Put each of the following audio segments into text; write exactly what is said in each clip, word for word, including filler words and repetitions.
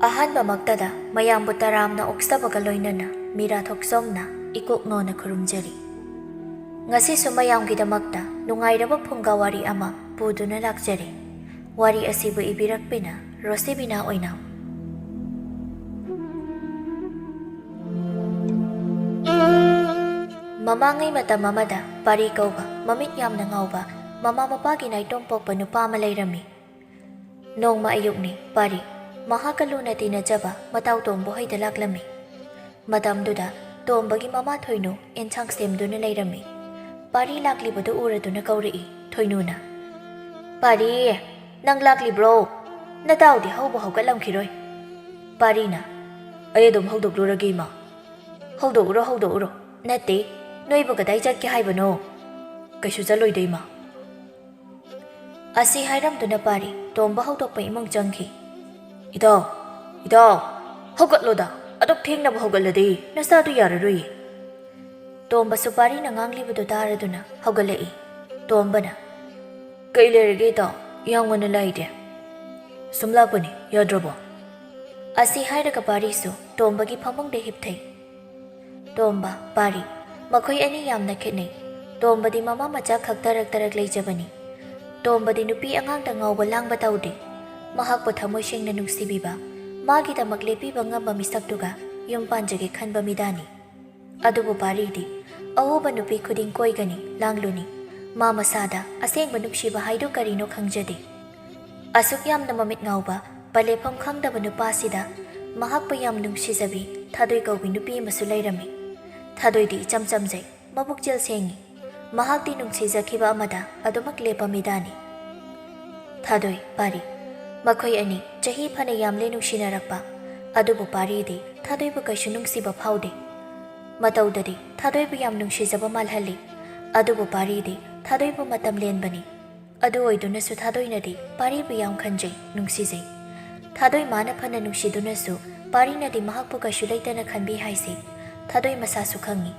ꯑꯍꯥꯟꯕꯃꯛꯇꯗ ꯃꯌꯥꯝꯕꯨ ꯇꯔꯥꯝꯅ ꯑꯣꯛꯆꯕꯒ ꯂꯣꯏꯅꯅ ꯃꯤꯔꯥ ꯊꯣꯛꯆꯣꯝꯅ ꯏꯀꯣꯛꯅꯣꯅ ꯈꯨꯔꯨꯝꯖꯔꯤ꯫ ꯉꯁꯤꯁꯨ ꯃꯌꯥꯝꯒꯤꯗꯃꯛꯇ ꯅꯨꯡꯉꯥꯏꯔꯕ ꯐꯨꯡꯒꯥ ꯋꯥꯔꯤ ꯑꯃ ꯄꯨꯗꯨꯅ ꯂꯥꯛꯆꯔꯤ꯫ ꯋꯥꯔꯤ ꯑꯁꯤꯕꯨ ꯏꯕꯤꯔꯛꯄꯤꯅ ꯔꯣꯁꯤꯕꯤꯅꯥ ꯑꯣꯏꯅꯥꯝ꯫ ꯃꯃꯥꯡꯉꯩ ꯃꯇꯝ ꯑꯃꯗ ꯄꯥꯔꯤ ꯀꯧꯕ ꯃꯃꯤꯠ ꯌꯥꯝꯅ ꯉꯥꯎꯕ ꯃꯃꯥ ꯃꯄꯥꯒꯤ ꯅꯥꯏꯇꯣꯝ ꯄꯣꯛꯄ ꯅꯨꯄꯥ ꯑꯃ ꯂꯩꯔꯝꯃꯤ꯫ ꯅꯣꯡꯃ ꯑꯌꯨꯛꯅꯤ, ꯄꯥꯔꯤ ꯃꯍꯥꯛꯀ ꯂꯨꯅ ꯇꯤꯟꯅꯖꯕ ꯃꯇꯥꯎ ꯇꯣꯝꯕ ꯍꯣꯏꯗ ꯂꯥꯛꯂꯝꯃꯤ꯫ ꯃꯇꯝꯗꯨꯗ ꯇꯣꯝꯕꯒꯤ ꯃꯃꯥ ꯊꯣꯏꯅꯨ ꯑꯦꯟꯁꯥꯡ ꯁꯦꯝꯗꯨꯅ ꯂꯩꯔꯝꯃꯤ꯫ ꯄꯥꯔꯤ ꯂꯥꯛꯂꯤꯕꯗꯨ ꯎꯔꯗꯨꯅ ꯀꯧꯔꯛꯏ ꯊꯣꯏꯅꯨꯅ, "ꯄꯥꯔꯤ, ꯅꯪ ꯂꯥꯛꯂꯤꯕ꯭ꯔꯣ? ꯅꯇꯥꯎꯗꯤ ꯍꯧꯕ ꯍꯧꯒꯠꯂꯝꯈꯤꯔꯣꯏ꯫" ꯄꯥꯔꯤꯅ, "ꯑꯩ ꯑꯗꯨꯝ ꯍꯧꯗꯣꯛꯂꯨꯔꯒꯦ, ꯏꯃꯥ꯫" "ꯍꯧꯗꯣꯛꯎꯔꯣ, ꯍꯧꯗꯣꯛꯎꯔꯣ꯫" "ꯅꯠꯇꯦ, ꯅꯣꯏꯕꯨ ꯀꯗꯥꯏ ꯆꯠꯀꯦ ꯍꯥꯏꯕꯅꯣ?" "ꯀꯩꯁꯨ ꯆꯠꯂꯣꯏꯗ, ꯏꯃꯥ꯫" ꯑꯁꯤ ꯍꯥꯏꯔꯝꯗꯨꯅ ꯄꯥꯔꯤ ꯇꯣꯝꯕ ꯍꯧꯗꯣꯛꯄ ꯏꯃꯨꯡ ꯆꯪꯈꯤ꯫ "ꯏꯇꯥꯎ, ꯏꯇꯥꯎ, ꯍꯧꯒꯠꯂꯣꯗ, ꯑꯗꯨꯛ ꯊꯦꯡꯅꯕ ꯍꯧꯒꯠꯂꯗꯤ ꯅꯁꯥꯗꯨ ꯌꯥꯔꯔꯣꯏꯌꯦ꯫" ꯇꯣꯝꯕꯁꯨ ꯄꯥꯔꯤꯅ ꯉꯥꯡꯂꯤꯕꯗꯨ ꯇꯥꯔꯗꯨꯅ ꯍꯧꯒꯠꯂꯛꯏ꯫ ꯇꯣꯝꯕꯅ, "ꯀꯩ ꯂꯩꯔꯒꯦ ꯏꯇꯥꯎ, ꯌꯥꯝ ꯉꯟꯅ ꯂꯥꯛꯏꯗꯤ?" "ꯁꯨꯝ ꯂꯥꯛꯄꯅꯤ, ꯌꯥꯗ꯭ꯔꯕꯣ?" ꯑꯁꯤ ꯍꯥꯏꯔꯒ ꯄꯥꯔꯤꯁꯨ ꯇꯣꯝꯕꯒꯤ ꯐꯃꯨꯡꯗ ꯍꯤꯞꯊꯩ꯫ ꯇꯣꯝꯕ, ꯄꯥꯔꯤ, ꯃꯈꯣꯏ ꯑꯅꯤ ꯌꯥꯝꯅ ꯈꯦꯠꯅꯩ꯫ ꯇꯣꯝꯕꯗꯤ ꯃꯃꯥ ꯃꯆꯥ ꯈꯛ ꯇꯔꯛ ꯇꯔꯛ ꯂꯩꯖꯕꯅꯤ꯫ ꯇꯣꯝꯕꯗꯤ ꯅꯨꯄꯤ ꯑꯉꯥꯡꯗ ꯉꯥꯎꯕ ꯂꯥꯡꯕ ꯇꯧꯗꯦ꯫ ꯃꯍꯥꯛꯄꯨ ꯊꯃꯣꯏ ꯁꯦꯡꯅ ꯅꯨꯡꯁꯤꯕꯤꯕ, ꯃꯥꯒꯤꯗꯃꯛ ꯂꯦꯞꯄꯤꯕ ꯉꯝꯕ ꯃꯤꯁꯛꯇꯨꯒ ꯌꯨꯝ ꯄꯥꯟꯖꯒꯦ ꯈꯟꯕ ꯃꯤꯗꯥꯅꯤ꯫ ꯑꯗꯨꯕꯨ ꯄꯥꯔꯤꯗꯤ ꯑꯎꯕ ꯅꯨꯄꯤ ꯈꯨꯗꯤꯡ ꯀꯣꯏꯒꯅꯤ, ꯂꯥꯡꯂꯨꯅꯤ꯫ ꯃꯥ ꯃꯁꯥꯗ ꯑꯁꯦꯡꯕ ꯅꯨꯡꯁꯤꯕ ꯍꯥꯏꯗꯨ ꯀꯔꯤꯅꯣ ꯈꯪꯖꯗꯦ꯫ ꯑꯁꯨꯛ ꯌꯥꯝꯅ ꯃꯃꯤꯠ ꯉꯥꯎꯕ, ꯄꯂꯦꯐꯝ ꯈꯪꯗꯕ ꯅꯨꯄꯥꯁꯤꯗ ꯃꯍꯥꯛꯄꯨ ꯌꯥꯝ ꯅꯨꯡꯁꯤꯖꯕꯤ ꯊꯥꯗꯣꯏ ꯀꯧꯕꯤ ꯅꯨꯄꯤ ꯑꯃꯁꯨ ꯂꯩꯔꯝꯃꯤ꯫ ꯊꯥꯗꯣꯏꯗꯤ ꯏꯆꯝ ꯆꯝꯖꯩ, ꯃꯕꯨꯛꯆꯦꯜ ꯁꯦꯡꯉꯤ꯫ ꯃꯍꯥꯛꯇꯤ ꯅꯨꯡꯁꯤꯖꯈꯤꯕ ꯑꯃꯗ ꯑꯗꯨꯃꯛ ꯂꯦꯞꯄ ꯃꯤꯗꯥꯅꯤ꯫ ꯊꯥꯗꯣꯏ, ꯄꯥꯔꯤ, ꯃꯈꯣꯏ ꯑꯅꯤ ꯆꯍꯤ ꯐꯅ ꯌꯥꯝꯂꯦ ꯅꯨꯡꯁꯤꯅꯔꯛꯄ, ꯑꯗꯨꯕꯨ ꯄꯥꯔꯤꯗꯤ ꯊꯥꯗꯣꯏꯕꯨ ꯀꯩꯁꯨ ꯅꯨꯡꯁꯤꯕ ꯐꯥꯎꯗꯦ꯫ ꯃꯇꯧꯗꯗꯤ ꯊꯥꯗꯣꯏꯕꯨ ꯌꯥꯝ ꯅꯨꯡꯁꯤꯖꯕ ꯃꯥꯜꯍꯜꯂꯤ, ꯑꯗꯨꯕꯨ ꯄꯥꯔꯤꯗꯤ ꯊꯥꯗꯣꯏꯕꯨ ꯃꯇꯝ ꯂꯦꯟꯕꯅꯤ꯫ ꯑꯗꯨ ꯑꯣꯏꯗꯨꯅꯁꯨ ꯊꯥꯗꯣꯏꯅꯗꯤ ꯄꯥꯔꯤꯕꯨ ꯌꯥꯝ ꯈꯟꯖꯩ, ꯅꯨꯡꯁꯤꯖꯩ꯫ ꯊꯥꯗꯣꯏ ꯃꯥꯅ ꯐꯅ ꯅꯨꯡꯁꯤꯗꯨꯅꯁꯨ ꯄꯥꯔꯤꯅꯗꯤ ꯃꯍꯥꯛꯄꯨ ꯀꯩꯁꯨ ꯂꯩꯇꯅ ꯈꯟꯕꯤ ꯍꯥꯏꯁꯤ ꯊꯥꯗꯣꯏ ꯃꯁꯥꯁꯨ ꯈꯪꯉꯤ꯫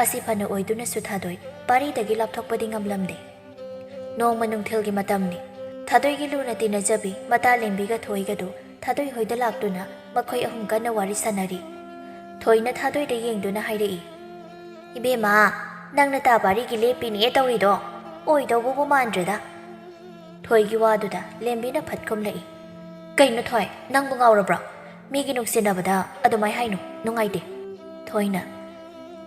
ꯑꯁꯤ ꯐꯅ ꯑꯣꯏꯗꯨꯅꯁꯨ ꯊꯥꯗꯣꯏ ꯄꯥꯔꯤꯗꯒꯤ ꯂꯥꯞꯊꯣꯛꯄꯗꯤ ꯉꯝꯂꯝꯗꯦ꯫ ꯅꯣꯡꯃ ꯅꯨꯡꯊꯤꯜꯒꯤ ꯃꯇꯝꯅꯤ꯫ ꯊꯥꯗꯣꯏꯒꯤ ꯂꯨꯅ ꯇꯤꯟꯅꯖꯕꯤ ꯃꯇꯥ ꯂꯦꯝꯕꯤꯒ ꯊꯣꯏꯒꯗꯨ ꯊꯥꯗꯣꯏ ꯍꯣꯏꯗ ꯂꯥꯛꯇꯨꯅ ꯃꯈꯣꯏ ꯑꯍꯨꯝ ꯀꯟꯅ ꯋꯥꯔꯤ ꯁꯥꯟꯅꯔꯤ꯫ ꯊꯣꯏꯅ ꯊꯥꯗꯣꯏꯗ ꯌꯦꯡꯗꯨꯅ ꯍꯥꯏꯔꯛꯏ, "ꯏꯕꯦꯝꯃ, ꯅꯪꯅ ꯇꯥ ꯄꯥꯔꯤꯒꯤ ꯂꯦꯞꯄꯤꯅꯦ ꯇꯧꯔꯤꯗꯣ ꯑꯣꯏꯗꯧꯕꯕꯨ ꯃꯥꯟꯗ꯭ꯔꯦꯗ꯫" ꯊꯣꯏꯒꯤ ꯋꯥꯗꯨꯗ ꯂꯦꯝꯕꯤꯅ ꯐꯠ ꯈꯨꯝꯂꯛꯏ, "ꯀꯩꯅꯣ ꯊꯣꯏ, ꯅꯪꯕꯨ ꯉꯥꯎꯔꯕ꯭ꯔꯣ? ꯃꯤꯒꯤ ꯅꯨꯡꯁꯤꯅꯕꯗ ꯑꯗꯨꯃꯥꯏ ꯍꯥꯏꯅꯨ, ꯅꯨꯡꯉꯥꯏꯇꯦ꯫" ꯊꯣꯏꯅ,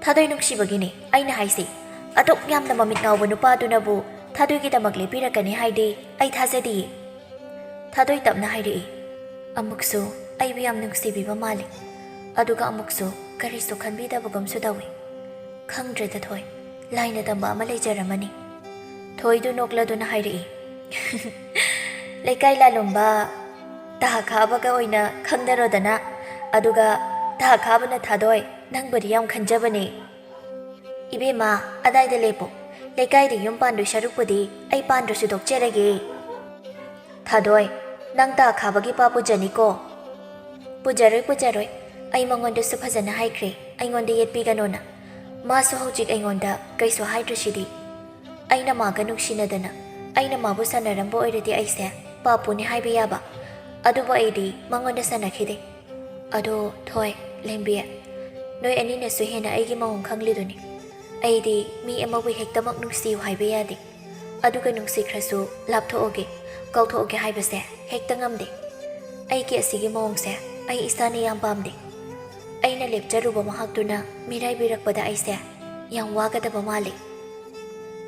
"ꯊꯥꯗꯣꯏ ꯅꯨꯡꯁꯤꯕꯒꯤꯅꯦ ꯑꯩꯅ ꯍꯥꯏꯁꯦ꯫ ꯑꯗꯨꯛ ꯌꯥꯝꯅ ꯃꯃꯤꯠ ꯉꯥꯎꯕ ꯅꯨꯄꯥꯗꯨꯅꯕꯨ ꯊꯥꯗꯣꯏꯒꯤꯗꯃꯛ ꯂꯦꯞꯄꯤꯔꯛꯀꯅꯤ ꯍꯥꯏꯗꯤ ꯑꯩ ꯊꯥꯖꯗꯤꯌꯦ꯫" ꯊꯥꯗꯣꯏ ꯇꯞꯅ ꯍꯥꯏꯔꯛꯏ, "ꯑꯃꯨꯛꯁꯨ ꯑꯩꯕꯨ ꯌꯥꯝ ꯅꯨꯡꯁꯤꯕꯤꯕ ꯃꯥꯜꯂꯤ, ꯑꯗꯨꯒ ꯑꯃꯨꯛꯁꯨ ꯀꯔꯤꯁꯨ ꯈꯟꯕꯤꯗꯕꯒꯨꯝꯁꯨ ꯇꯧꯏ꯫ ꯈꯪꯗ꯭ꯔꯦꯗ ꯊꯣꯏ, ꯂꯥꯏꯅ ꯇꯝꯕ ꯑꯃ ꯂꯩꯖꯔꯝꯃꯅꯤ꯫" ꯊꯣꯏꯗꯨ ꯅꯣꯛꯂꯗꯨꯅ ꯍꯥꯏꯔꯛꯏ, "ꯂꯩꯀꯥꯏ ꯂꯥꯂꯣꯝꯕ ꯇꯥ ꯈꯥꯕꯒ ꯑꯣꯏꯅ ꯈꯪꯅꯔꯣꯗꯅ, ꯑꯗꯨꯒ ꯇꯥ ꯈꯥꯕꯅ ꯊꯥꯗꯣꯏ ꯅꯪꯕꯨꯗꯤ ꯌꯥꯝ ꯈꯟꯖꯕꯅꯦ꯫" "ꯏꯕꯦꯝꯃ, ꯑꯗꯥꯏꯗ ꯂꯦꯞꯄꯣ꯫ ꯂꯩꯀꯥꯏꯗ ꯌꯨꯝ ꯄꯥꯟꯗꯣꯏ ꯁꯔꯨꯛꯄꯨꯗꯤ ꯑꯩ ꯄꯥꯟꯗ꯭ꯔꯁꯨ ꯇꯣꯛꯆꯔꯒꯦ꯫" "ꯊꯥꯗꯣꯏ, ꯅꯪ ꯇꯥ ꯈꯥꯕꯒꯤ ꯄꯥ ꯄꯨꯖꯅꯤꯀꯣ꯫" "ꯄꯨꯖꯔꯣꯏ, ꯄꯨꯖꯔꯣꯏ꯫ ꯑꯩ ꯃꯉꯣꯟꯗꯁꯨ ꯐꯖꯅ ꯍꯥꯏꯈ꯭ꯔꯦ ꯑꯩꯉꯣꯟꯗ ꯌꯦꯠꯄꯤꯒꯅꯣꯅ꯫ ꯃꯥꯁꯨ ꯍꯧꯖꯤꯛ ꯑꯩꯉꯣꯟꯗ ꯀꯩꯁꯨ ꯍꯥꯏꯗ꯭ꯔꯤꯁꯤꯗꯤ꯫ ꯑꯩꯅ ꯃꯥꯒ ꯅꯨꯡꯁꯤꯅꯗꯅ ꯑꯩꯅ ꯃꯥꯕꯨ ꯁꯥꯟꯅꯔꯝꯕ ꯑꯣꯏꯔꯗꯤ ꯑꯩꯁꯦ ꯄꯥꯞꯄꯨꯅꯤ ꯍꯥꯏꯕ ꯌꯥꯕ꯫ ꯑꯗꯨꯕꯨ ꯑꯩꯗꯤ ꯃꯉꯣꯟꯗ ꯁꯥꯟꯅꯈꯤꯗꯦ꯫ ꯑꯗꯣ ꯊꯣꯏ, ꯂꯦꯝꯕꯤ, ꯅꯣꯏ ꯑꯅꯤꯅꯁꯨ ꯍꯦꯟꯅ ꯑꯩꯒꯤ ꯃꯑꯣꯡ ꯈꯪꯂꯤꯗꯨꯅꯤ꯫ ꯑꯩꯗꯤ ꯃꯤ ꯑꯃꯕꯨ ꯍꯦꯛꯇꯃꯛ ꯅꯨꯡꯁꯤꯌꯨ ꯍꯥꯏꯕ ꯌꯥꯗꯦ꯫ ꯑꯗꯨꯒ ꯅꯨꯡꯁꯤꯈ꯭ꯔꯁꯨ ꯂꯥꯞꯊꯣꯛꯑꯒꯦ, ꯀꯥꯎꯊꯣꯛꯑꯒꯦ ꯍꯥꯏꯕꯁꯦ ꯍꯦꯛꯇ ꯉꯝꯗꯦ꯫ ꯑꯩꯒꯤ ꯑꯁꯤꯒꯤ ꯃꯑꯣꯡꯁꯦ ꯑꯩ ꯏꯁꯥꯅ ꯌꯥꯝ ꯄꯥꯝꯗꯦ꯫ ꯑꯩꯅ ꯂꯦꯞꯆꯔꯨꯕ ꯃꯍꯥꯛꯇꯨꯅ ꯃꯤꯔꯥꯏꯕꯤꯔꯛꯄꯗ ꯑꯩꯁꯦ ꯌꯥꯝ ꯋꯥꯒꯗꯕ ꯃꯥꯜꯂꯤ꯫"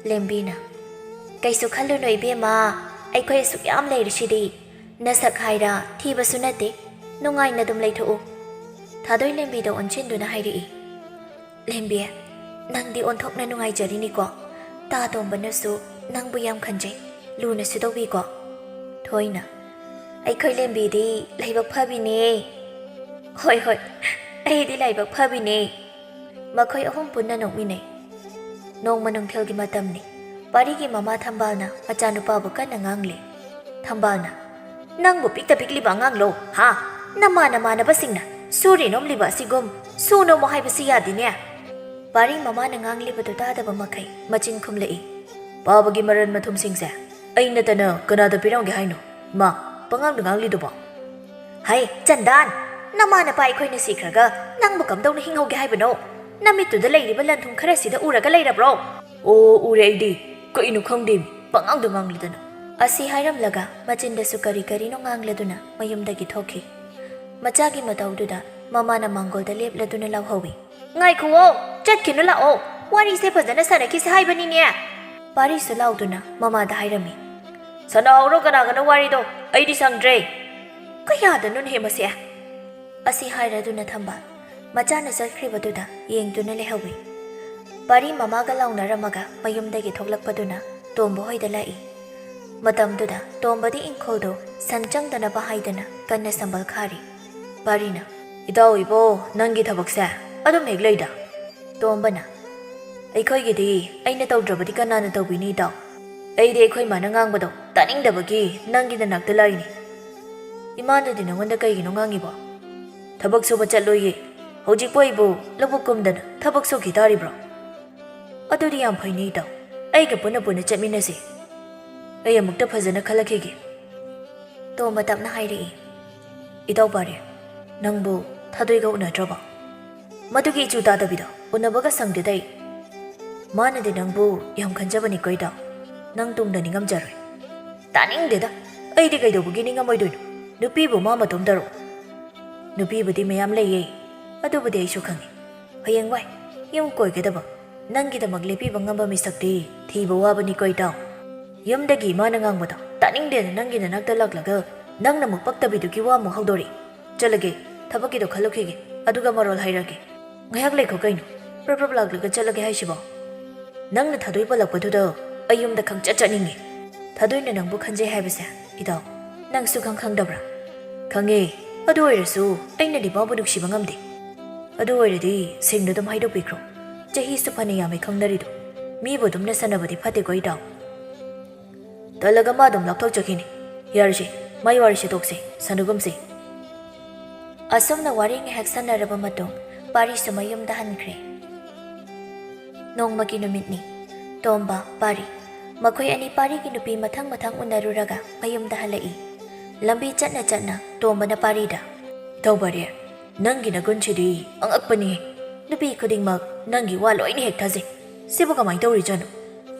ꯂꯦꯝꯕꯤꯅ, "ꯀꯩꯁꯨ ꯈꯜꯂꯨꯅꯨ ꯏꯕꯦꯝꯃ, ꯑꯩꯈꯣꯏ ꯑꯁꯨꯛ ꯌꯥꯝ ꯂꯩꯔꯤꯁꯤꯗꯤ꯫ ꯅꯁꯛ ꯍꯥꯏꯔ ꯊꯤꯕꯁꯨ ꯅꯠꯇꯦ, ꯅꯨꯡꯉꯥꯏꯅ ꯑꯗꯨꯝ ꯂꯩꯊꯣꯛꯎ꯫" ꯊꯥꯗꯣꯏ ꯂꯦꯝꯕꯤꯗ ꯑꯣꯟꯁꯤꯟꯗꯨꯅ ꯍꯥꯏꯔꯛꯏ, "ꯂꯦꯝꯕꯤ, ꯅꯪꯗꯤ ꯑꯣꯟꯊꯣꯛꯅ ꯅꯨꯡꯉꯥꯏꯖꯔꯤꯅꯤꯀꯣ꯫ ꯇꯥ ꯇꯣꯝꯕꯅꯁꯨ ꯅꯪꯕꯨ ꯌꯥꯝ ꯈꯟꯖꯩ, ꯂꯨꯅꯁꯨ ꯇꯧꯕꯤꯀꯣ꯫" ꯊꯣꯏꯅ, "ꯑꯩꯈꯣꯏ ꯂꯦꯝꯕꯤꯗꯤ ꯂꯥꯏꯕꯛ ꯐꯕꯤꯅꯦ꯫" "ꯍꯣꯏ, ꯍꯣꯏ, ꯑꯩꯗꯤ ꯂꯥꯏꯕꯛ ꯐꯕꯤꯅꯦ꯫" ꯃꯈꯣꯏ ꯑꯍꯨꯝ ꯄꯨꯟꯅ ꯅꯣꯛꯃꯤꯟꯅꯩ꯫ ꯅꯣꯡꯃ ꯅꯨꯡꯊꯤꯜꯒꯤ ꯃꯇꯝꯅꯤ꯫ ꯄꯥꯔꯤꯒꯤ ꯃꯃꯥ ꯊꯝꯕꯥꯜꯅ ꯃꯆꯥꯅꯨꯄꯥꯕꯨ ꯀꯟꯅ ꯉꯥꯡꯂꯤ꯫ ꯊꯝꯕꯥꯜꯅ, "ꯅꯪꯕꯨ ꯄꯤꯛꯇ ꯄꯤꯛꯂꯤꯕ ꯑꯉꯥꯡꯂꯣ, ꯍꯥ? ꯅꯃꯥ ꯅꯃꯥꯟꯅꯕꯁꯤꯡꯅ ꯁꯨꯔꯦ ꯅꯣꯝꯂꯤꯕ ꯑꯁꯤꯒꯨꯝ ꯁꯨ ꯅꯣꯝꯃꯨ ꯍꯥꯏꯕꯁꯤ ꯌꯥꯗꯦꯅꯦ꯫" ꯄꯥꯔꯤ ꯃꯃꯥꯅ ꯉꯥꯡꯂꯤꯕꯗꯨ ꯇꯥꯗꯕ ꯃꯈꯩ ꯃꯆꯤꯟ ꯈꯨꯝꯂꯛꯏ꯫ "ꯄꯥꯕꯒꯤ ꯃꯔꯟ ꯃꯊꯨꯝꯁꯤꯡꯁꯦ ꯑꯩ ꯅꯠꯇꯅ ꯀꯅꯥꯗ ꯄꯤꯔꯝꯒꯦ ꯍꯥꯏꯅꯣ? ꯏꯃꯥ, ꯄꯉꯥꯡꯗ ꯉꯥꯡꯂꯤꯗꯨꯕꯣ?" "ꯍꯩ, ꯆꯟꯗꯥꯟ, ꯅꯃꯥ ꯅꯄꯥ ꯑꯩꯈꯣꯏꯅ ꯁꯤꯈ꯭ꯔꯒ ꯅꯪꯕꯨ ꯀꯝꯗꯧꯅ ꯍꯤꯡꯍꯧꯒꯦ ꯍꯥꯏꯕꯅꯣ? ꯅꯃꯤꯠꯇꯨꯗ ꯂꯩꯔꯤꯕ ꯂꯟ ꯊꯨꯝ ꯈꯔꯁꯤꯗ ꯎꯔꯒ ꯂꯩꯔꯕ꯭ꯔꯣ?" "ꯑꯣ, ꯎꯔꯦ ꯑꯩꯗꯤ꯫ ꯀꯩꯅꯣ ꯈꯪꯗꯦ, ꯄꯉꯥꯡꯗ ꯉꯥꯡꯂꯗꯅ꯫" ꯑꯁꯤ ꯍꯥꯏꯔꯝꯂꯒ ꯃꯆꯤꯟꯗꯁꯨ ꯀꯔꯤ ꯀꯔꯤꯅꯣ ꯉꯥꯡꯂꯗꯨꯅ ꯃꯌꯨꯝꯗꯒꯤ ꯊꯣꯛꯈꯤ꯫ ꯃꯆꯥꯒꯤ ꯃꯇꯧꯗꯨꯗ ꯃꯃꯥꯅ ꯃꯥꯡꯒꯣꯜꯗ ꯂꯦꯞꯂꯗꯨꯅ ꯂꯥꯎꯍꯧꯏ, "ꯉꯥꯏꯈꯨꯋꯣ, ꯆꯠꯈꯤꯅꯨ ꯂꯥꯛꯑꯣ, ꯋꯥꯔꯤꯁꯦ ꯐꯖꯅ ꯁꯥꯟꯅꯈꯤꯁꯦ ꯍꯥꯏꯕꯅꯤꯅꯦ!" ꯄꯥꯔꯤꯁꯨ ꯂꯥꯎꯗꯨꯅ ꯃꯃꯥꯗ ꯍꯥꯏꯔꯝꯃꯤ, "ꯁꯥꯟꯅꯍꯧꯔꯣ ꯀꯅꯥꯒꯅꯣ ꯋꯥꯔꯤꯗꯣ, ꯑꯩꯗꯤ ꯁꯪꯗ꯭ꯔꯦ꯫" "ꯀꯌꯥꯗꯅꯣꯅꯦꯍꯦ ꯃꯁꯦ?" ꯑꯁꯤ ꯍꯥꯏꯔꯗꯨꯅ ꯊꯝꯕ ꯃꯆꯥꯅ ꯆꯠꯈ꯭ꯔꯤꯕꯗꯨꯗ ꯌꯦꯡꯗꯨꯅ ꯂꯩꯍꯧꯏ꯫ ꯄꯥꯔꯤ ꯃꯃꯥꯒ ꯂꯥꯎꯅꯔꯝꯃꯒ ꯃꯌꯨꯝꯗꯒꯤ ꯊꯣꯛꯂꯛꯄꯗꯨꯅ ꯇꯣꯝꯕ ꯍꯣꯏꯗ ꯂꯥꯛꯏ꯫ ꯃꯇꯝꯗꯨꯗ ꯇꯣꯝꯕꯗꯤ ꯏꯪꯈꯣꯜꯗꯣ ꯁꯟ ꯆꯪꯗꯅꯕ ꯍꯥꯏꯗꯅ ꯀꯟꯅ ꯁꯝꯕꯜ ꯈꯥꯔꯤ꯫ ꯄꯥꯔꯤꯅ, "ꯏꯇꯥꯎ ꯏꯕꯣ, ꯅꯪꯒꯤ ꯊꯕꯛꯁꯦ ꯑꯗꯨꯝ ꯍꯦꯛ ꯂꯩꯗ?" ꯇꯣꯝꯕꯅ, "ꯑꯩꯈꯣꯏꯒꯤꯗꯤ ꯑꯩꯅ ꯇꯧꯗ꯭ꯔꯕꯗꯤ ꯀꯅꯥꯅ ꯇꯧꯕꯤꯅꯤ ꯏꯇꯥꯎ? ꯑꯩꯗꯤ ꯑꯩꯈꯣꯏ ꯃꯥꯅ ꯉꯥꯡꯕꯗꯣ ꯇꯥꯅꯤꯡꯗꯕꯒꯤ ꯅꯪꯒꯤ ꯅꯅꯥꯛꯇ ꯂꯥꯛꯏꯅꯤ꯫ ꯏꯃꯥꯅꯗꯤ ꯅꯉꯣꯟꯗ ꯀꯩꯒꯤꯅꯣ ꯉꯥꯡꯉꯤꯕꯣ? ꯊꯕꯛ ꯁꯨꯕ ꯆꯠꯂꯣꯏꯌꯦ꯫ ꯍꯧꯖꯤꯛꯄꯨ ꯑꯩꯕꯨ ꯂꯧꯕꯨꯛ ꯀꯨꯝꯗꯅ ꯊꯕꯛ ꯁꯨꯈꯤ ꯇꯥꯔꯤꯕ꯭ꯔꯣ? ꯑꯗꯨꯗꯤ ꯌꯥꯝ ꯐꯩꯅꯦ ꯏꯇꯥꯎ꯫ ꯑꯩꯒ ꯄꯨꯟꯅ ꯄꯨꯟꯅ ꯆꯠꯃꯤꯟꯅꯁꯤ꯫ ꯑꯩ ꯑꯃꯨꯛꯇ ꯐꯖꯅ ꯈꯜꯂꯛꯈꯤꯒꯦ꯫" ꯇꯣꯝꯕ ꯇꯞꯅ ꯍꯥꯏꯔꯛꯏ, "ꯏꯇꯥꯎ ꯄꯥꯔꯤ, ꯅꯪꯕꯨ ꯊꯥꯗꯣꯏꯒ ꯎꯅꯗ꯭ꯔꯕꯣ? ꯃꯗꯨꯒꯤ ꯏꯆꯨ ꯇꯥꯗꯕꯤꯗꯣ ꯎꯅꯕꯒ ꯁꯪꯗꯦꯗ ꯑꯩ꯫ ꯃꯥꯅꯗꯤ ꯅꯪꯕꯨ ꯌꯥꯝ ꯈꯟꯖꯕꯅꯤꯀꯣ ꯏꯇꯥꯎ꯫ ꯅꯪ ꯇꯨꯡꯗ ꯅꯤꯡꯉꯝꯖꯔꯣꯏ꯫" "ꯇꯥꯅꯤꯡꯗꯦꯗ꯫ ꯑꯩꯗꯤ ꯀꯩꯗꯧꯕꯒꯤ ꯅꯤꯡꯉꯝꯃꯣꯏꯗꯣꯏꯅꯣ? ꯅꯨꯄꯤꯕꯨ ꯃꯥ ꯃꯇꯣꯝꯗꯔꯣ? ꯅꯨꯄꯤꯕꯨꯗꯤ ꯃꯌꯥꯝ ꯂꯩꯌꯦ꯫ ꯑꯗꯨꯕꯨꯗꯤ ꯑꯩꯁꯨ ꯈꯪꯉꯤ꯫ ꯍꯌꯦꯡꯋꯥꯏ ꯌꯨꯝ ꯀꯣꯏꯒꯗꯕ, ꯅꯪꯒꯤꯗꯃꯛ ꯂꯦꯞꯄꯤꯕ ꯉꯝꯕ ꯃꯤꯁꯛꯇꯤ ꯊꯤꯕ ꯋꯥꯕꯅꯤꯀꯣ ꯏꯇꯥꯎ꯫ ꯌꯨꯝꯗꯒꯤ ꯏꯃꯥꯅ ꯉꯥꯡꯕꯗꯣ ꯇꯥꯅꯤꯡꯗꯦꯅ ꯅꯪꯒꯤ ꯅꯅꯥꯛꯇ ꯂꯥꯛꯂꯒ ꯅꯪꯅ ꯑꯃꯨꯛ ꯄꯛꯇꯕꯤꯗꯨꯒꯤ ꯋꯥ ꯑꯃꯨꯛ ꯍꯧꯗꯣꯔꯛꯏ꯫ ꯆꯠꯂꯒꯦ, ꯊꯕꯛꯀꯤꯗꯣ ꯈꯜꯂꯨꯈꯤꯒꯦ, ꯑꯗꯨꯒ ꯃꯔꯣꯜ ꯍꯥꯏꯔꯛꯑꯒꯦ꯫ ꯉꯥꯏꯍꯥꯛ ꯂꯩꯈꯣ ꯀꯩꯅꯣ, ꯄ꯭ꯔꯞ ꯄ꯭ꯔꯞ ꯂꯥꯛꯂꯒ ꯆꯠꯂꯒꯦ ꯍꯥꯏꯁꯤꯕꯣ?" "ꯅꯪꯅ ꯊꯥꯗꯣꯏ ꯄꯜꯂꯛꯄꯗꯨꯗ ꯑꯩ ꯌꯨꯝꯗ ꯈꯪꯆꯠ ꯆꯠꯅꯤꯡꯉꯦ꯫ ꯊꯥꯗꯣꯏꯅ ꯅꯪꯕꯨ ꯈꯟꯖꯩ ꯍꯥꯏꯕꯁꯦ, ꯏꯇꯥꯎ, ꯅꯪꯁꯨ ꯈꯪ ꯈꯪꯗꯕ꯭ꯔꯥ?" "ꯈꯪꯉꯦ꯫ ꯑꯗꯨ ꯑꯣꯏꯔꯁꯨ ꯑꯩꯅꯗꯤ ꯃꯥꯕꯨ ꯅꯨꯡꯁꯤꯕ ꯉꯝꯗꯦ꯫" "ꯑꯗꯨ ꯑꯣꯏꯔꯗꯤ ꯁꯦꯡꯅ ꯑꯗꯨꯝ ꯍꯥꯏꯗꯣꯛꯄꯤꯈ꯭ꯔꯣ꯫ ꯆꯍꯤꯁꯨ ꯐꯅ ꯌꯥꯝꯃꯦ ꯈꯪꯅꯔꯤꯗꯣ꯫ ꯃꯤꯕꯨ ꯑꯗꯨꯝ ꯅꯁꯟꯅꯕꯗꯤ ꯐꯠꯇꯦꯀꯣ, ꯏꯇꯥꯎ꯫" "ꯇꯜꯂꯒ ꯃꯥ ꯑꯗꯨꯝ ꯂꯥꯞꯊꯣꯛꯆꯈꯤꯅꯤ꯫ ꯌꯥꯔꯁꯦ, ꯃꯥꯏ ꯋꯥꯔꯤꯁꯦ ꯇꯣꯛꯁꯦ, ꯁꯥꯟꯅꯒꯨꯝꯁꯦ꯫" ꯑꯁꯨꯝꯅ ꯋꯥꯔꯤ ꯉꯥꯏꯍꯥꯛ ꯁꯥꯟꯅꯔꯕ ꯃꯇꯨꯡ ꯄꯥꯔꯤꯁꯨ ꯃꯌꯨꯝꯗ ꯍꯟꯈ꯭ꯔꯦ꯫ ꯅꯣꯡꯃꯒꯤ ꯅꯨꯃꯤꯠꯅꯤ꯫ ꯇꯣꯝꯕ, ꯄꯥꯔꯤ, ꯃꯈꯣꯏ ꯑꯅꯤ ꯄꯥꯔꯤꯒꯤ ꯅꯨꯄꯤ ꯃꯊꯪ ꯃꯊꯪ ꯎꯅꯔꯨꯔꯒ ꯃꯌꯨꯝꯗ ꯍꯜꯂꯛꯏ꯫ ꯂꯝꯕꯤ ꯆꯠꯅ ꯆꯠꯅ ꯇꯣꯝꯕꯅ ꯄꯥꯔꯤꯗ, "ꯏꯇꯥꯎ ꯄꯥꯔꯤ, ꯅꯪꯒꯤ ꯅꯒꯨꯟꯁꯤꯗꯤ ꯑꯉꯛꯄꯅꯤ꯫ ꯅꯨꯄꯤ ꯈꯨꯗꯤꯡꯃꯛ ꯅꯪꯒꯤ ꯋꯥ ꯂꯣꯏꯅ ꯍꯦꯛ ꯊꯥꯖꯩ꯫ ꯁꯤꯕꯨ ꯀꯃꯥꯏꯅ ꯇꯧꯔꯤꯖꯥꯠꯅꯣ?"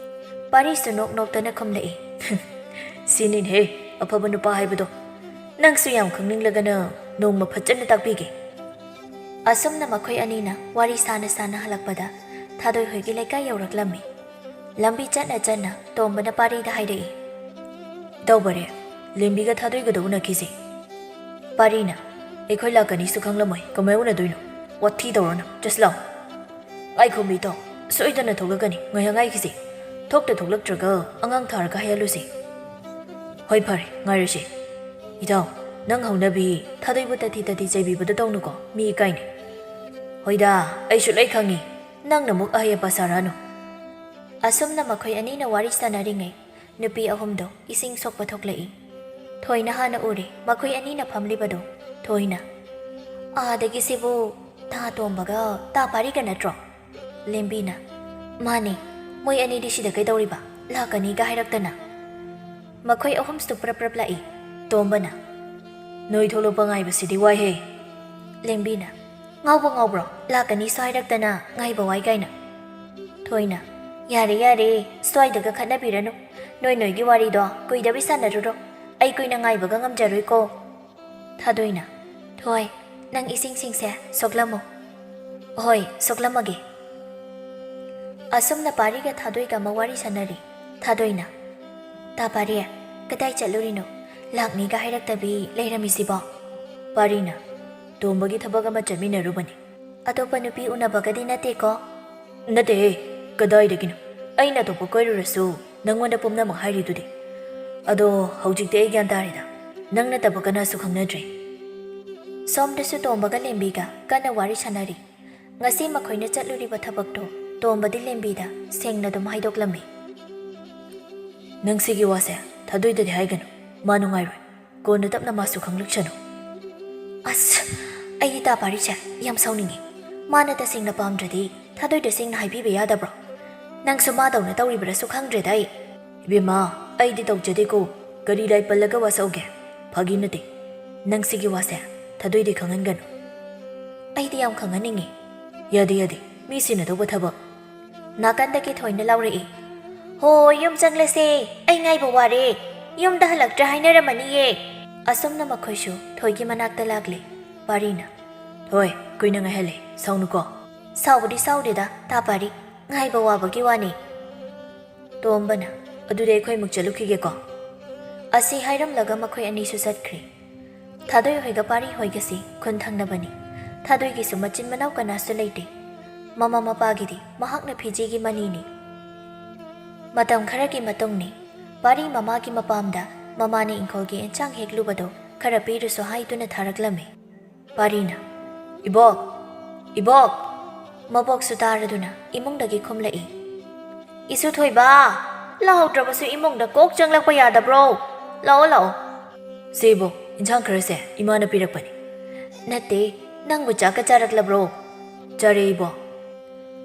ꯄꯥꯔꯤꯁꯨ ꯅꯣꯛ ꯅꯣꯛꯇꯅ ꯈꯨꯝꯂꯛꯏ, "ꯁꯤꯅꯤꯅꯦꯍꯦ ꯑꯐꯕ ꯅꯨꯄꯥ ꯍꯥꯏꯕꯗꯣ꯫ ꯅꯪꯁꯨ ꯌꯥꯝ ꯈꯪꯅꯤꯡꯂꯒꯅ ꯅꯣꯡꯃ ꯐꯖꯅ ꯇꯥꯛꯄꯤꯒꯦ꯫" ꯑꯁꯨꯝꯅ ꯃꯈꯣꯏ ꯑꯅꯤꯅ ꯋꯥꯔꯤ ꯁꯥꯅ ꯁꯥꯅ ꯍꯜꯂꯛꯄꯗ ꯊꯥꯗꯣꯏ ꯍꯣꯏꯒꯤ ꯂꯩꯀꯥꯏ ꯌꯧꯔꯛꯂꯝꯃꯤ꯫ ꯂꯝꯕꯤ ꯆꯠꯅ ꯆꯠꯅ ꯇꯣꯝꯕꯅ ꯄꯥꯔꯤꯗ ꯍꯥꯏꯔꯛꯏ, "ꯏꯇꯥꯎ ꯄꯥꯔꯤ, ꯂꯦꯝꯕꯤꯒ ꯊꯥꯗꯣꯏꯒꯗꯣ ꯎꯅꯈꯤꯁꯦ꯫" ꯄꯥꯔꯤꯅ, "ꯑꯩꯈꯣꯏ ꯂꯥꯛꯀꯅꯤꯁꯨ ꯈꯪꯂꯝꯃꯣꯏ, ꯀꯃꯥꯏ ꯎꯅꯗꯣꯏꯅꯣ? ꯋꯥꯊꯤ ꯇꯧꯔꯅꯨ, just ꯂꯥꯛꯑꯣ꯫" "ꯉꯥꯏꯈꯣ ꯃꯤꯇꯣ, ꯁꯣꯏꯗꯅ ꯊꯣꯛꯂꯛꯀꯅꯤ, ꯉꯥꯏꯍꯥꯛ ꯉꯥꯏꯈꯤꯁꯦ꯫ ꯊꯣꯛꯇ ꯊꯣꯛꯂꯛꯇ꯭ꯔꯒ ꯑꯉꯥꯡ ꯊꯥꯔꯒ ꯍꯥꯏꯍꯜꯂꯨꯁꯦ꯫" "ꯍꯣꯏ ꯐꯔꯦ, ꯉꯥꯏꯔꯁꯤ꯫" "ꯏꯇꯥꯎ, ꯅꯪ ꯍꯧꯅꯕꯤ ꯊꯥꯗꯣꯏꯕꯨ ꯇꯊꯤ ꯇꯊꯤ ꯆꯩꯕꯤꯕꯗꯣ ꯇꯧꯅꯨꯀꯣ, ꯃꯤ ꯏꯀꯥꯏꯅꯤ꯫" "ꯍꯣꯏꯗ, ꯑꯩꯁꯨ ꯂꯣꯏ ꯈꯪꯉꯤ, ꯅꯪꯅ ꯑꯃꯨꯛ ꯑꯍꯩ ꯑꯄꯥ ꯁꯥꯔꯛꯑꯅꯨ꯫" ꯑꯁꯨꯝꯅ ꯃꯈꯣꯏ ꯑꯅꯤꯅ ꯋꯥꯔꯤ ꯁꯥꯟꯅꯔꯤꯉꯩ ꯅꯨꯄꯤ ꯑꯍꯨꯝꯗꯣ ꯏꯁꯤꯡ ꯁꯣꯛꯄ ꯊꯣꯛꯂꯛꯏ꯫ ꯊꯣꯏꯅ ꯍꯥꯟꯅ ꯎꯔꯦ ꯃꯈꯣꯏ ꯑꯅꯤꯅ ꯐꯝꯂꯤꯕꯗꯣ꯫ ꯊꯣꯏꯅ, "ꯑꯥꯗꯒꯤꯁꯤꯕꯨ ꯇꯥ ꯇꯣꯝꯕꯒ ꯇꯥ ꯄꯥꯔꯤꯒ ꯅꯠꯇ꯭ꯔꯣ?" ꯂꯦꯝꯕꯤꯅ, "ꯃꯥꯅꯦ, ꯃꯣꯏ ꯑꯅꯤꯗꯤ ꯁꯤꯗ ꯀꯩꯗꯧꯔꯤꯕ? ꯂꯥꯛꯀꯅꯤꯒ ꯍꯥꯏꯔꯛꯇꯅ꯫" ꯃꯈꯣꯏ ꯑꯍꯨꯝꯁꯨ ꯄ꯭ꯔꯞ ꯄ꯭ꯔꯞ ꯂꯥꯛꯏ꯫ ꯇꯣꯝꯕꯅ, "ꯅꯣꯏ ꯊꯣꯛꯂꯛꯄ ꯉꯥꯏꯕꯁꯤꯗꯤ ꯋꯥꯏꯍꯦ꯫" ꯂꯦꯝꯕꯤꯅ, "ꯉꯥꯎꯕ ꯉꯥꯎꯕ꯭ꯔꯣ? ꯂꯥꯛꯀꯅꯤꯁꯨ ꯍꯥꯏꯔꯛꯇꯅ ꯉꯥꯏꯕ ꯋꯥꯏ ꯀꯥꯏꯅ꯫" ꯊꯣꯏꯅ, "ꯌꯥꯔꯦ ꯌꯥꯔꯦ, ꯁ꯭ꯋꯥꯏꯗꯒ ꯈꯠꯅꯕꯤꯔꯅꯨ꯫ ꯅꯣꯏ ꯅꯣꯏꯒꯤ ꯋꯥꯔꯤꯗꯣ ꯀꯨꯏꯗꯕꯤ ꯁꯥꯟꯅꯔꯨꯔꯣ꯫ ꯑꯩ ꯀꯨꯏꯅ ꯉꯥꯏꯕꯒ ꯉꯝꯖꯔꯣꯏꯀꯣ꯫" ꯊꯥꯗꯣꯏꯅ, "ꯊꯣꯏ, ꯅꯪ ꯏꯁꯤꯡꯁꯤꯡꯁꯦ ꯁꯣꯛꯂꯝꯃꯣ꯫" "ꯍꯣꯏ, ꯁꯣꯛꯂꯝꯃꯒꯦ꯫" ꯑꯁꯨꯝꯅ ꯄꯥꯔꯤꯒ ꯊꯥꯗꯣꯏꯒ ꯑꯃ ꯋꯥꯔꯤ ꯁꯥꯟꯅꯔꯤ꯫ ꯊꯥꯗꯣꯏꯅ, "ꯇꯥ ꯄꯥꯔꯤ, ꯀꯗꯥꯏ ꯆꯠꯂꯨꯔꯤꯅꯣ? ꯂꯥꯛꯅꯤꯒ ꯍꯥꯏꯔꯛꯇꯕꯤ ꯂꯩꯔꯝꯃꯤꯁꯤꯕꯣ?" ꯄꯥꯔꯤꯅ, "ꯇꯣꯝꯕꯒꯤ ꯊꯕꯛ ꯑꯃ ꯆꯠꯃꯤꯟꯅꯔꯨꯕꯅꯤ꯫ ꯑꯇꯣꯞꯄ ꯅꯨꯄꯤ ꯎꯅꯕꯒꯗꯤ ꯅꯠꯇꯦꯀꯣ?" "ꯅꯠꯇꯦꯍꯦ, ꯀꯗꯥꯏꯗꯒꯤꯅꯣ? ꯑꯩꯅ ꯑꯇꯣꯞꯄ ꯀꯣꯏꯔꯨꯔꯁꯨ ꯅꯪꯉꯣꯟꯗ ꯄꯨꯝꯅꯃꯛ ꯍꯥꯏꯔꯤꯗꯨꯗꯤ꯫ ꯑꯗꯣ ꯍꯧꯖꯤꯛꯇꯤ ꯑꯩ ꯒ꯭ꯌꯥꯟ ꯇꯥꯔꯦꯗ, ꯅꯪ ꯅꯠꯇꯕ ꯀꯅꯥꯁꯨ ꯈꯪꯅꯗ꯭ꯔꯦ꯫" ꯁꯣꯝꯗꯁꯨ ꯇꯣꯝꯕꯒ ꯂꯦꯝꯕꯤꯒ ꯀꯟꯅ ꯋꯥꯔꯤ ꯁꯥꯟꯅꯔꯤ꯫ ꯉꯁꯤ ꯃꯈꯣꯏꯅ ꯆꯠꯂꯨꯔꯤꯕ ꯊꯕꯛꯇꯣ ꯇꯣꯝꯕꯗꯤ ꯂꯦꯝꯕꯤꯗ ꯁꯦꯡꯅ ꯑꯗꯨꯝ ꯍꯥꯏꯗꯣꯛꯂꯝꯃꯤ꯫ "ꯅꯪ ꯁꯤꯒꯤ ꯋꯥꯁꯦ ꯊꯥꯗꯣꯏꯗꯗꯤ ꯍꯥꯏꯒꯅꯨ, ꯃꯥ ꯅꯨꯡꯉꯥꯏꯔꯣꯏ꯫ ꯀꯣꯟꯅ ꯇꯞꯅ ꯃꯥꯁꯨ ꯈꯪꯂꯛꯁꯅꯨ꯫" ꯑꯁ, ꯑꯩꯗꯤ ꯇꯥ ꯄꯥꯔꯤꯁꯦ ꯌꯥꯝ ꯁꯥꯎꯅꯤꯡꯉꯤ꯫ ꯃꯥꯅ ꯇꯁꯦꯡꯅ ꯄꯥꯝꯗ꯭ꯔꯗꯤ ꯊꯥꯗꯣꯏꯗ ꯁꯦꯡꯅ ꯍꯥꯏꯕꯤꯕ ꯌꯥꯗꯕ꯭ꯔꯣ? ꯅꯪꯁꯨ ꯃꯥꯗꯧꯅ ꯇꯧꯔꯤꯕ꯭ꯔꯥꯁꯨ ꯈꯪꯗ꯭ꯔꯦꯗ ꯑꯩ꯫ ꯏꯕꯦꯝꯃ, ꯑꯩꯗꯤ ꯇꯧꯖꯗꯦꯀꯣ꯫ ꯀꯔꯤ ꯂꯥꯏ ꯄꯜꯂꯒ ꯋꯥꯁꯛꯎꯒꯦ? ꯐꯥꯒꯤ ꯅꯠꯇꯦ꯫ ꯅꯪ ꯁꯤꯒꯤ ꯋꯥꯁꯦ ꯊꯥꯗꯣꯏꯗꯤ ꯈꯪꯍꯟꯒꯅꯨ꯫ ꯑꯩꯗꯤ ꯌꯥꯝ ꯈꯪꯍꯟꯅꯤꯡꯉꯤ꯫ ꯌꯥꯗꯦ, ꯌꯥꯗꯦ, ꯃꯤ ꯁꯤꯟꯅꯗꯧꯕ ꯊꯕꯛ꯫ ꯅꯥꯀꯟꯗꯒꯤ ꯊꯣꯏꯅ ꯂꯥꯎꯔꯛꯏ꯫ "ꯍꯣ, ꯌꯨꯝ ꯆꯪꯂꯁꯦ, ꯑꯩ ꯉꯥꯏꯕ ꯋꯥꯔꯦ꯫ ꯌꯨꯝꯗ ꯍꯜꯂꯛꯇ꯭ꯔꯦ ꯍꯥꯏꯅꯔꯝꯃꯅꯤꯌꯦ꯫" ꯑꯁꯨꯝꯅ ꯃꯈꯣꯏꯁꯨ ꯊꯣꯏꯒꯤ ꯃꯅꯥꯛꯇ ꯂꯥꯛꯂꯦ꯫ ꯄꯥꯔꯤꯅ, "ꯊꯣꯏ, ꯀꯨꯏꯅ ꯉꯥꯏꯍꯜꯂꯦ, ꯁꯥꯎꯅꯨꯀꯣ꯫" "ꯁꯥꯎꯕꯗꯤ ꯁꯥꯎꯗꯦꯗ, ꯇꯥ ꯄꯥꯔꯤ, ꯉꯥꯏꯕ ꯋꯥꯕꯒꯤ ꯋꯥꯅꯤ꯫" ꯇꯣꯝꯕꯅ, "ꯑꯗꯨꯗꯤ ꯑꯩꯈꯣꯏ ꯑꯃꯨꯛ ꯆꯠꯂꯨꯈꯤꯒꯦꯀꯣ꯫" ꯑꯁꯤ ꯍꯥꯏꯔꯝꯂꯒ ꯃꯈꯣꯏ ꯑꯅꯤꯁꯨ ꯆꯠꯈ꯭ꯔꯦ꯫ ꯊꯥꯗꯣꯏ ꯍꯣꯏꯒ ꯄꯥꯔꯤ ꯍꯣꯏꯒꯁꯤ ꯈꯨꯟ ꯊꯪꯅꯕꯅꯤ꯫ ꯊꯥꯗꯣꯏꯒꯤꯁꯨ ꯃꯆꯤꯟ ꯃꯅꯥꯎ ꯀꯅꯥꯁꯨ ꯂꯩꯇꯦ꯫ ꯃꯃꯥ ꯃꯄꯥꯒꯤꯗꯤ ꯃꯍꯥꯛꯅ ꯐꯤꯖꯤꯒꯤ ꯃꯅꯤꯅꯤ꯫ ꯃꯇꯝ ꯈꯔꯒꯤ ꯃꯇꯨꯡꯅꯤ꯫ ꯄꯥꯔꯤ ꯃꯃꯥꯒꯤ ꯃꯄꯥꯝꯗ ꯃꯃꯥꯅ ꯏꯪꯈꯣꯜꯒꯤ ꯑꯦꯟꯁꯥꯡ ꯍꯦꯛꯂꯨꯕꯗꯣ ꯈꯔ ꯄꯤꯔꯨꯁꯨ ꯍꯥꯏꯗꯨꯅ ꯊꯥꯔꯛꯂꯝꯃꯤ꯫ ꯄꯥꯔꯤꯅ, "ꯏꯕꯣꯛ, ꯏꯕꯣꯛ!" ꯃꯕꯣꯛꯁꯨ ꯇꯥꯔꯗꯨꯅ ꯏꯃꯨꯡꯗꯒꯤ ꯈꯨꯝꯂꯛꯏ꯫ "ꯏꯁꯨ ꯊꯣꯏꯕ, ꯂꯥꯎꯗ꯭ꯔꯕꯁꯨ ꯏꯃꯨꯡꯗ ꯀꯣꯛ ꯆꯪꯂꯛꯄ ꯌꯥꯗꯕ꯭ꯔꯣ? ꯂꯥꯛꯑꯣ, ꯂꯥꯛꯑꯣ꯫" "ꯁꯦ ꯏꯕꯣꯛ, ꯏꯟꯁꯥꯡ ꯈꯔꯁꯦ ꯏꯃꯥꯅ ꯄꯤꯔꯛꯄꯅꯤ꯫" "ꯅꯠꯇꯦ, ꯅꯪꯕꯨ ꯆꯥꯛꯀ ꯆꯥꯔꯛꯂꯕ꯭ꯔꯣ?" "ꯆꯥꯔꯦ ꯏꯕꯣꯛ꯫"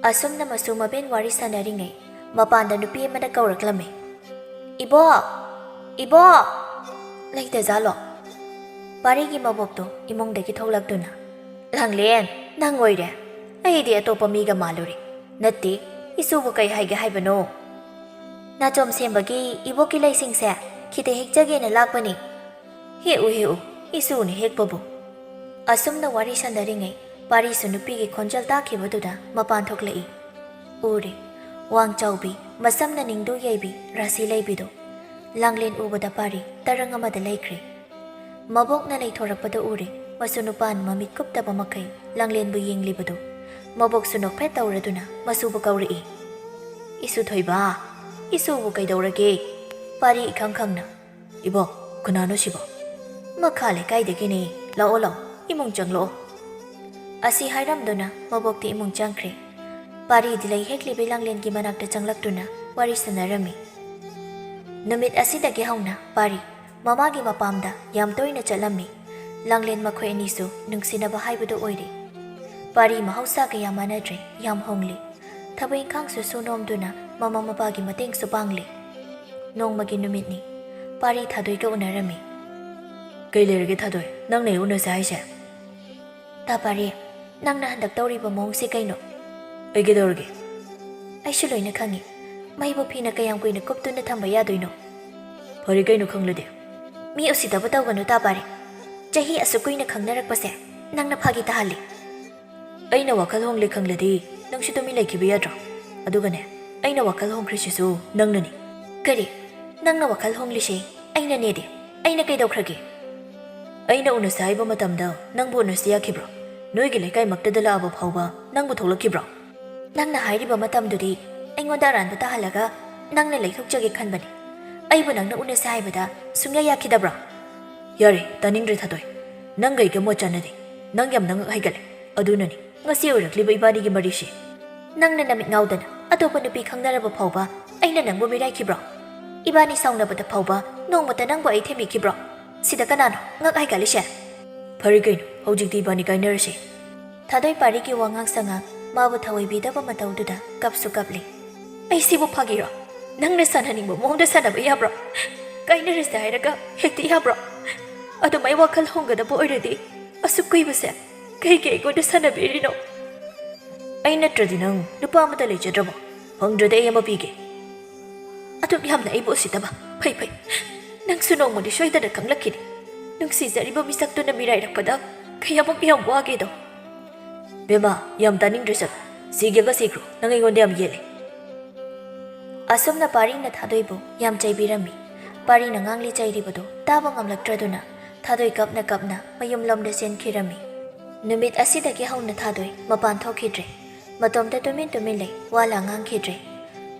ꯑꯁꯨꯝꯅ ꯃꯁꯨ ꯃꯕꯦꯟ ꯋꯥꯔꯤ ꯁꯥꯟꯅꯔꯤꯉꯩ ꯃꯄꯥꯟꯗ ꯅꯨꯄꯤ ꯑꯃꯅ ꯀꯧꯔꯛꯂꯝꯃꯤ꯫ "ꯏꯕꯣꯛ! ꯏꯕꯣꯛ!" ꯂꯩꯇꯖꯥꯠꯂꯣ? ꯄꯥꯔꯤꯒꯤ ꯃꯕꯣꯛꯇꯣ ꯏꯃꯨꯡꯗꯒꯤ ꯊꯣꯛꯂꯛꯇꯨꯅ, "ꯂꯥꯡꯂꯦꯟ, ꯅꯪ ꯑꯣꯏꯔꯦ꯫ ꯑꯩꯗꯤ ꯑꯇꯣꯞꯄ ꯃꯤꯒ ꯃꯥꯜꯂꯨꯔꯦ꯫ ꯅꯠꯇꯦ, ꯏꯁꯨꯕꯨ ꯀꯩ ꯍꯥꯏꯒꯦ ꯍꯥꯏꯕꯅꯣ?" "ꯅꯥꯆꯣꯝ ꯁꯦꯝꯕꯒꯤ ꯏꯕꯣꯛꯀꯤ ꯂꯩꯁꯤꯡꯁꯦ ꯈꯤꯇ ꯍꯦꯛꯆꯒꯦꯅ ꯂꯥꯛꯄꯅꯤ꯫ ꯍꯦꯛꯎ, ꯍꯦꯛꯎ, ꯏꯁꯨꯅ ꯍꯦꯛꯄꯕꯨ꯫" ꯑꯁꯨꯝꯅ ꯋꯥꯔꯤ ꯁꯥꯟꯅꯔꯤꯉꯩ ꯄꯥꯔꯤꯁꯨ ꯅꯨꯄꯤꯒꯤ ꯈꯣꯟꯖꯦꯜ ꯇꯥꯈꯤꯕꯗꯨꯗ ꯃꯄꯥꯟ ꯊꯣꯛꯂꯛꯏ꯫ ꯎꯔꯦ, ꯋꯥꯡ ꯆꯥꯎꯕꯤ, ꯃꯁꯝꯅ ꯅꯤꯡꯗꯨ ꯌꯩꯕꯤ, ꯔꯥꯁꯤ ꯂꯩꯕꯤꯗꯣ꯫ ꯂꯥꯡꯂꯦꯟ ꯎꯕꯗ ꯄꯥꯔꯤ ꯇꯔꯪ ꯑꯃꯗ ꯂꯩꯈ꯭ꯔꯦ꯫ ꯃꯕꯣꯛꯅ ꯂꯩꯊꯣꯔꯛꯄꯗ ꯎꯔꯦ, ꯃꯁꯨ ꯅꯨꯄꯥꯅ ꯃꯃꯤꯠ ꯀꯨꯞꯇꯕ ꯃꯈꯩ ꯂꯥꯡꯂꯦꯟꯕꯨ ꯌꯦꯡꯂꯤꯕꯗꯨ꯫ ꯃꯕꯣꯛꯁꯨ ꯅꯣꯛꯐꯦꯠ ꯇꯧꯔꯗꯨꯅ ꯃꯁꯨꯕꯨ ꯀꯧꯔꯛꯏ꯫ "ꯏꯁꯨ ꯊꯣꯏꯕ, ꯏꯁꯨꯕꯨ ꯀꯩꯗꯧꯔꯒꯦ?" ꯄꯥꯔꯤ ꯏꯈꯪ ꯈꯪꯅ, "ꯏꯕꯣꯛ, ꯀꯅꯥꯅꯣ ꯁꯤꯕꯣ?" "ꯃꯈꯥ ꯂꯩꯀꯥꯏꯗꯒꯤꯅꯦ꯫ ꯂꯥꯛꯑꯣ, ꯂꯥꯛꯑꯣ, ꯏꯃꯨꯡ ꯆꯪꯂꯛꯑꯣ꯫" ꯑꯁꯤ ꯍꯥꯏꯔꯝꯗꯨꯅ ꯃꯕꯣꯛꯇꯤ ꯏꯃꯨꯡ ꯆꯪꯈ꯭ꯔꯦ꯫ ꯄꯥꯔꯤꯗꯤ ꯂꯩ ꯍꯦꯛꯂꯤꯕꯤ ꯂꯥꯡꯂꯦꯟꯒꯤ ꯃꯅꯥꯛꯇ ꯆꯪꯂꯛꯇꯨꯅ ꯋꯥꯔꯤ ꯁꯥꯟꯅꯔꯝꯃꯤ꯫ ꯅꯨꯃꯤꯠ ꯑꯁꯤꯗꯒꯤ ꯍꯧꯅ ꯄꯥꯔꯤ ꯃꯃꯥꯒꯤ ꯃꯄꯥꯝꯗ ꯌꯥꯝ ꯇꯣꯏꯅ ꯆꯠꯂꯝꯃꯤ꯫ ꯂꯥꯡꯂꯦꯟ ꯃꯈꯣꯏ ꯑꯅꯤꯁꯨ ꯅꯨꯡꯁꯤꯅꯕ ꯍꯥꯏꯕꯗꯨ ꯑꯣꯏꯔꯦ꯫ ꯄꯥꯔꯤ ꯃꯍꯧꯁꯥꯒ ꯌꯥꯝ ꯃꯥꯟꯅꯗ꯭ꯔꯦ, ꯌꯥꯝ ꯍꯣꯡꯂꯦ꯫ ꯊꯕꯛ ꯏꯪꯈꯥꯡꯁꯨ ꯁꯨ ꯅꯣꯝꯗꯨꯅ ꯃꯃꯥ ꯃꯄꯥꯒꯤ ꯃꯇꯦꯡꯁꯨ ꯄꯥꯡꯂꯦ꯫ ꯅꯣꯡꯃꯒꯤ ꯅꯨꯃꯤꯠꯅꯤ꯫ ꯄꯥꯔꯤ ꯊꯥꯗꯣꯏꯒ ꯎꯅꯔꯝꯃꯤ꯫ ꯀꯩ ꯂꯩꯔꯒꯦ ꯊꯥꯗꯣꯏ? ꯅꯪꯅ ꯑꯩ ꯎꯅꯁꯦ ꯍꯥꯏꯁꯦ? ꯇꯥ ꯄꯥꯔꯤ, ꯅꯪꯅ ꯍꯟꯗꯛ ꯇꯧꯔꯤꯕ ꯃꯑꯣꯡꯁꯦ ꯀꯩꯅꯣ? ꯑꯩ ꯀꯩꯗꯧꯔꯒꯦ? ꯑꯩꯁꯨ ꯂꯣꯏꯅ ꯈꯪꯉꯤ꯫ ꯃꯩꯕꯨ ꯐꯤꯅ ꯀꯌꯥꯝ ꯀꯨꯏꯅ ꯀꯨꯞꯇꯨꯅ ꯊꯝꯕ ꯌꯥꯗꯣꯏꯅꯣ? ꯐꯔꯦ ꯀꯩꯅꯣ ꯈꯪꯂꯗꯤ꯫ ꯃꯤ ꯎꯁꯤꯠꯇꯕ ꯇꯧꯒꯅꯨ ꯇꯥ ꯄꯥꯔꯤ꯫ ꯆꯍꯤ ꯑꯁꯨꯛ ꯀꯨꯏꯅ ꯈꯪꯅꯔꯛꯄꯁꯦ ꯅꯪꯅ ꯐꯥꯒꯤ ꯇꯥꯍꯜꯂꯤ꯫ ꯑꯩꯅ ꯋꯥꯈꯜ ꯍꯣꯡꯂꯦ ꯈꯪꯂꯗꯤ ꯅꯪꯁꯨ ꯇꯨꯃꯤꯟ ꯂꯩꯈꯤꯕ ꯌꯥꯗ꯭ꯔꯣ? ꯑꯗꯨꯒꯅꯦ, ꯑꯩꯅ ꯋꯥꯈꯜ ꯍꯣꯡꯈ꯭ꯔꯤꯁꯤꯁꯨ ꯅꯪꯅꯅꯤ꯫ ꯀꯔꯤ? ꯅꯪꯅ ꯋꯥꯈꯜ ꯍꯣꯡꯂꯤꯁꯦ ꯑꯩꯅꯅꯦꯗꯤ? ꯑꯩꯅ ꯀꯩꯗꯧꯈ꯭ꯔꯒꯦ? ꯑꯩꯅ ꯎꯅꯁꯦ ꯍꯥꯏꯕ ꯃꯇꯝꯗ ꯅꯪꯕꯨ ꯎꯅꯁꯦ ꯌꯥꯈꯤꯕ꯭ꯔꯣ? ꯅꯣꯏꯒꯤ ꯂꯩꯀꯥꯏꯃꯛꯇꯗ ꯂꯥꯛꯑꯕ ꯐꯥꯎꯕ ꯅꯪꯕꯨ ꯊꯣꯛꯂꯛꯈꯤꯕ꯭ꯔꯣ? ꯅꯪꯅ ꯍꯥꯏꯔꯤꯕ ꯃꯇꯝꯗꯨꯗꯤ ꯑꯩꯉꯣꯟꯗ ꯑꯔꯥꯟꯕ ꯇꯥꯍꯜꯂꯒ ꯅꯪꯅ ꯂꯩꯊꯣꯛꯆꯒꯦ ꯈꯟꯕꯅꯤ꯫ ꯑꯩꯕꯨ ꯅꯪꯅ ꯎꯅꯁꯦ ꯍꯥꯏꯕꯗ ꯁꯨꯡꯌꯥ ꯌꯥꯈꯤꯗꯕ꯭ꯔꯣ? ꯌꯥꯔꯦ, ꯇꯥꯅꯤꯡꯗ꯭ꯔꯦ ꯊꯥꯗꯣꯏ꯫ ꯅꯪꯒ ꯑꯩꯒ ꯃꯣꯠ ꯆꯥꯟꯅꯗꯦ꯫ ꯅꯪ ꯌꯥꯝꯅ ꯉꯛ ꯍꯥꯏꯒꯠꯂꯦ꯫ ꯑꯗꯨꯅꯅꯤ ꯉꯁꯤ ꯑꯣꯏꯔꯛꯂꯤꯕ ꯏꯕꯥꯅꯤꯒꯤ ꯃꯔꯤꯁꯤ꯫ ꯅꯪꯅ ꯅꯃꯤꯠ ꯉꯥꯎꯗꯅ ꯑꯇꯣꯞꯄ ꯅꯨꯄꯤ ꯈꯪꯅꯔꯕ ꯐꯥꯎꯕ ꯑꯩꯅ ꯅꯪꯕꯨ ꯃꯤꯔꯥꯏꯈꯤꯕ꯭ꯔꯣ? ꯏꯕꯥꯅꯤ ꯁꯥꯎꯅꯕꯗ ꯐꯥꯎꯕ ꯅꯣꯡꯃꯇ ꯅꯪꯕꯨ ꯑꯩ ꯊꯦꯝꯕꯤꯈꯤꯕ꯭ꯔꯣ? ꯁꯤꯗ ꯀꯅꯥꯅꯣ ꯉꯛ ꯍꯥꯏꯒꯠꯂꯤꯁꯦ? ꯐꯔꯦ ꯀꯩꯅꯣ, ꯍꯧꯖꯤꯛꯇꯤ ꯏꯕꯥꯅꯤ ꯀꯥꯏꯅꯔꯁꯦ꯫ ꯊꯥꯗꯣꯏ ꯄꯥꯔꯤꯒꯤ ꯋꯥꯉꯥꯡ ꯁꯉꯥꯡ ꯃꯥꯕꯨ ꯊꯑꯣꯏꯕꯤꯗꯕ ꯃꯇꯧꯗꯨꯗ ꯀꯞꯁꯨ ꯀꯞꯂꯤ꯫ ꯑꯩ ꯁꯤꯕꯨ ꯐꯥꯒꯤꯔꯣ? ꯅꯪꯅ ꯁꯥꯟꯅꯅꯤꯡꯕ ꯃꯑꯣꯡꯗ ꯁꯥꯟꯅꯕ ꯌꯥꯕ꯭ꯔꯣ? ꯀꯥꯏꯅꯔꯁꯦ ꯍꯥꯏꯔꯒ ꯍꯦꯛꯇ ꯌꯥꯕ꯭ꯔꯣ? ꯑꯗꯨꯃꯥꯏ ꯋꯥꯈꯜ ꯍꯣꯡꯒꯗꯕ ꯑꯣꯏꯔꯗꯤ ꯑꯁꯨꯛ ꯀꯨꯏꯕꯁꯦ ꯀꯩꯒꯤ ꯑꯩꯉꯣꯟꯗ ꯁꯥꯟꯅꯕꯤꯔꯤꯅꯣ? ꯑꯩ ꯅꯠꯇ꯭ꯔꯗꯤ ꯅꯪ ꯅꯨꯄꯥ ꯑꯃꯗ ꯂꯩꯖꯗ꯭ꯔꯕꯣ? ꯐꯪꯗ꯭ꯔꯗꯤ ꯑꯩ ꯑꯃ ꯄꯤꯒꯦ꯫ ꯑꯗꯨꯛ ꯌꯥꯝꯅ ꯑꯩꯕꯨ ꯎꯁꯤꯠꯇꯕ꯫ ꯐꯩ, ꯐꯩ꯫ ꯅꯪꯁꯨ ꯅꯣꯡꯃꯗꯤ ꯁꯣꯏꯗꯅ ꯈꯪꯂꯛꯈꯤꯅꯤ꯫ ꯅꯨꯡꯁꯤꯖꯔꯤꯕ ꯃꯤꯁꯛꯇꯨꯅ ꯃꯤꯔꯥꯏꯔꯛꯄꯗ ꯀꯌꯥꯃꯨꯛ ꯌꯥꯝ ꯋꯥꯒꯦꯗꯣ꯫ ꯕꯦꯝꯃ, ꯌꯥꯝ ꯇꯥꯅꯤꯡꯗ꯭ꯔꯦ, ꯆꯠꯂꯣ꯫ ꯁꯤꯒꯦꯒ ꯁꯤꯈ꯭ꯔꯣ꯫ ꯅꯪ ꯑꯩꯉꯣꯟꯗ ꯌꯥꯝ ꯌꯦꯠꯂꯦ꯫ ꯑꯁꯨꯝꯅ ꯄꯥꯔꯤꯅ ꯊꯥꯗꯣꯏꯕꯨ ꯌꯥꯝ ꯆꯩꯕꯤꯔꯝꯃꯤ꯫ ꯄꯥꯔꯤꯅ ꯉꯥꯡꯂꯤ ꯆꯩꯔꯤꯕꯗꯨ ꯇꯥꯕ ꯉꯝꯂꯛꯇ꯭ꯔꯗꯨꯅ ꯊꯥꯗꯣꯏ ꯀꯞꯅ ꯀꯞꯅ ꯃꯌꯨꯝꯂꯣꯝꯗ ꯆꯦꯟꯈꯤꯔꯝꯃꯤ꯫ ꯅꯨꯃꯤꯠ ꯑꯁꯤꯗꯒꯤ ꯍꯧꯅ ꯊꯥꯗꯣꯏ ꯃꯄꯥꯟ ꯊꯣꯛꯈꯤꯗ꯭ꯔꯦ꯫ ꯃꯇꯣꯝꯇ ꯇꯨꯃꯤꯟ ꯇꯨꯃꯤꯟ ꯂꯩ, ꯋꯥ ꯂꯥ ꯉꯥꯡꯈꯤꯗ꯭ꯔꯦ꯫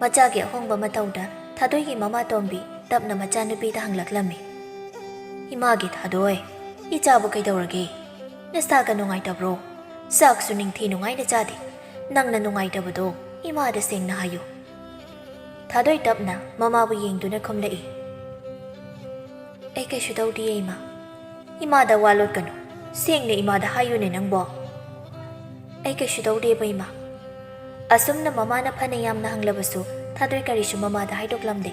ꯃꯆꯥꯒꯤ ꯑꯍꯣꯡꯕ ꯃꯇꯧꯗ ꯊꯥꯗꯣꯏꯒꯤ ꯃꯃꯥ ꯇꯣꯝꯕꯤ ꯇꯞꯅ ꯃꯆꯥꯅꯨꯄꯤꯗ ꯍꯪꯂꯛꯂꯝꯃꯤ꯫ "ꯏꯃꯥꯒꯤ ꯊꯥꯗꯣꯏ, ꯏꯆꯥꯕꯨ ꯀꯩꯗꯧꯔꯒꯦ? ꯅꯁꯥꯒ ꯅꯨꯡꯉꯥꯏꯇꯕ꯭ꯔꯣ? ꯆꯥꯛꯁꯨ ꯅꯤꯡꯊꯤ ꯅꯨꯡꯉꯥꯏꯅ ꯆꯥꯗꯦ꯫ ꯅꯪꯅ ꯅꯨꯡꯉꯥꯏꯇꯕꯗꯣ ꯏꯃꯥꯗ ꯁꯦꯡꯅ ꯍꯥꯏꯌꯨ꯫" ꯊꯥꯗꯣꯏ ꯇꯞꯅ ꯃꯃꯥꯕꯨ ꯌꯦꯡꯗꯨꯅ ꯈꯨꯝꯂꯛꯏ꯫ "ꯑꯩ ꯀꯩꯁꯨ ꯇꯧꯗꯤꯌꯦ, ꯏꯃꯥ꯫" "ꯏꯃꯥꯗ ꯋꯥ ꯂꯣꯠꯀꯅꯨ꯫ ꯁꯦꯡꯅ ꯏꯃꯥꯗ ꯍꯥꯏꯌꯨꯅꯦ ꯅꯪꯕꯣ꯫" "ꯑꯩ ꯀꯩꯁꯨ ꯇꯧꯗꯦꯕ, ꯏꯃꯥ꯫" ꯑꯁꯨꯝꯅ ꯃꯃꯥꯅ ꯐꯅ ꯌꯥꯝꯅ ꯍꯪꯂꯕꯁꯨ ꯊꯥꯗꯣꯏ ꯀꯔꯤꯁꯨ ꯃꯃꯥꯗ ꯍꯥꯏꯗꯣꯛꯂꯝꯗꯦ꯫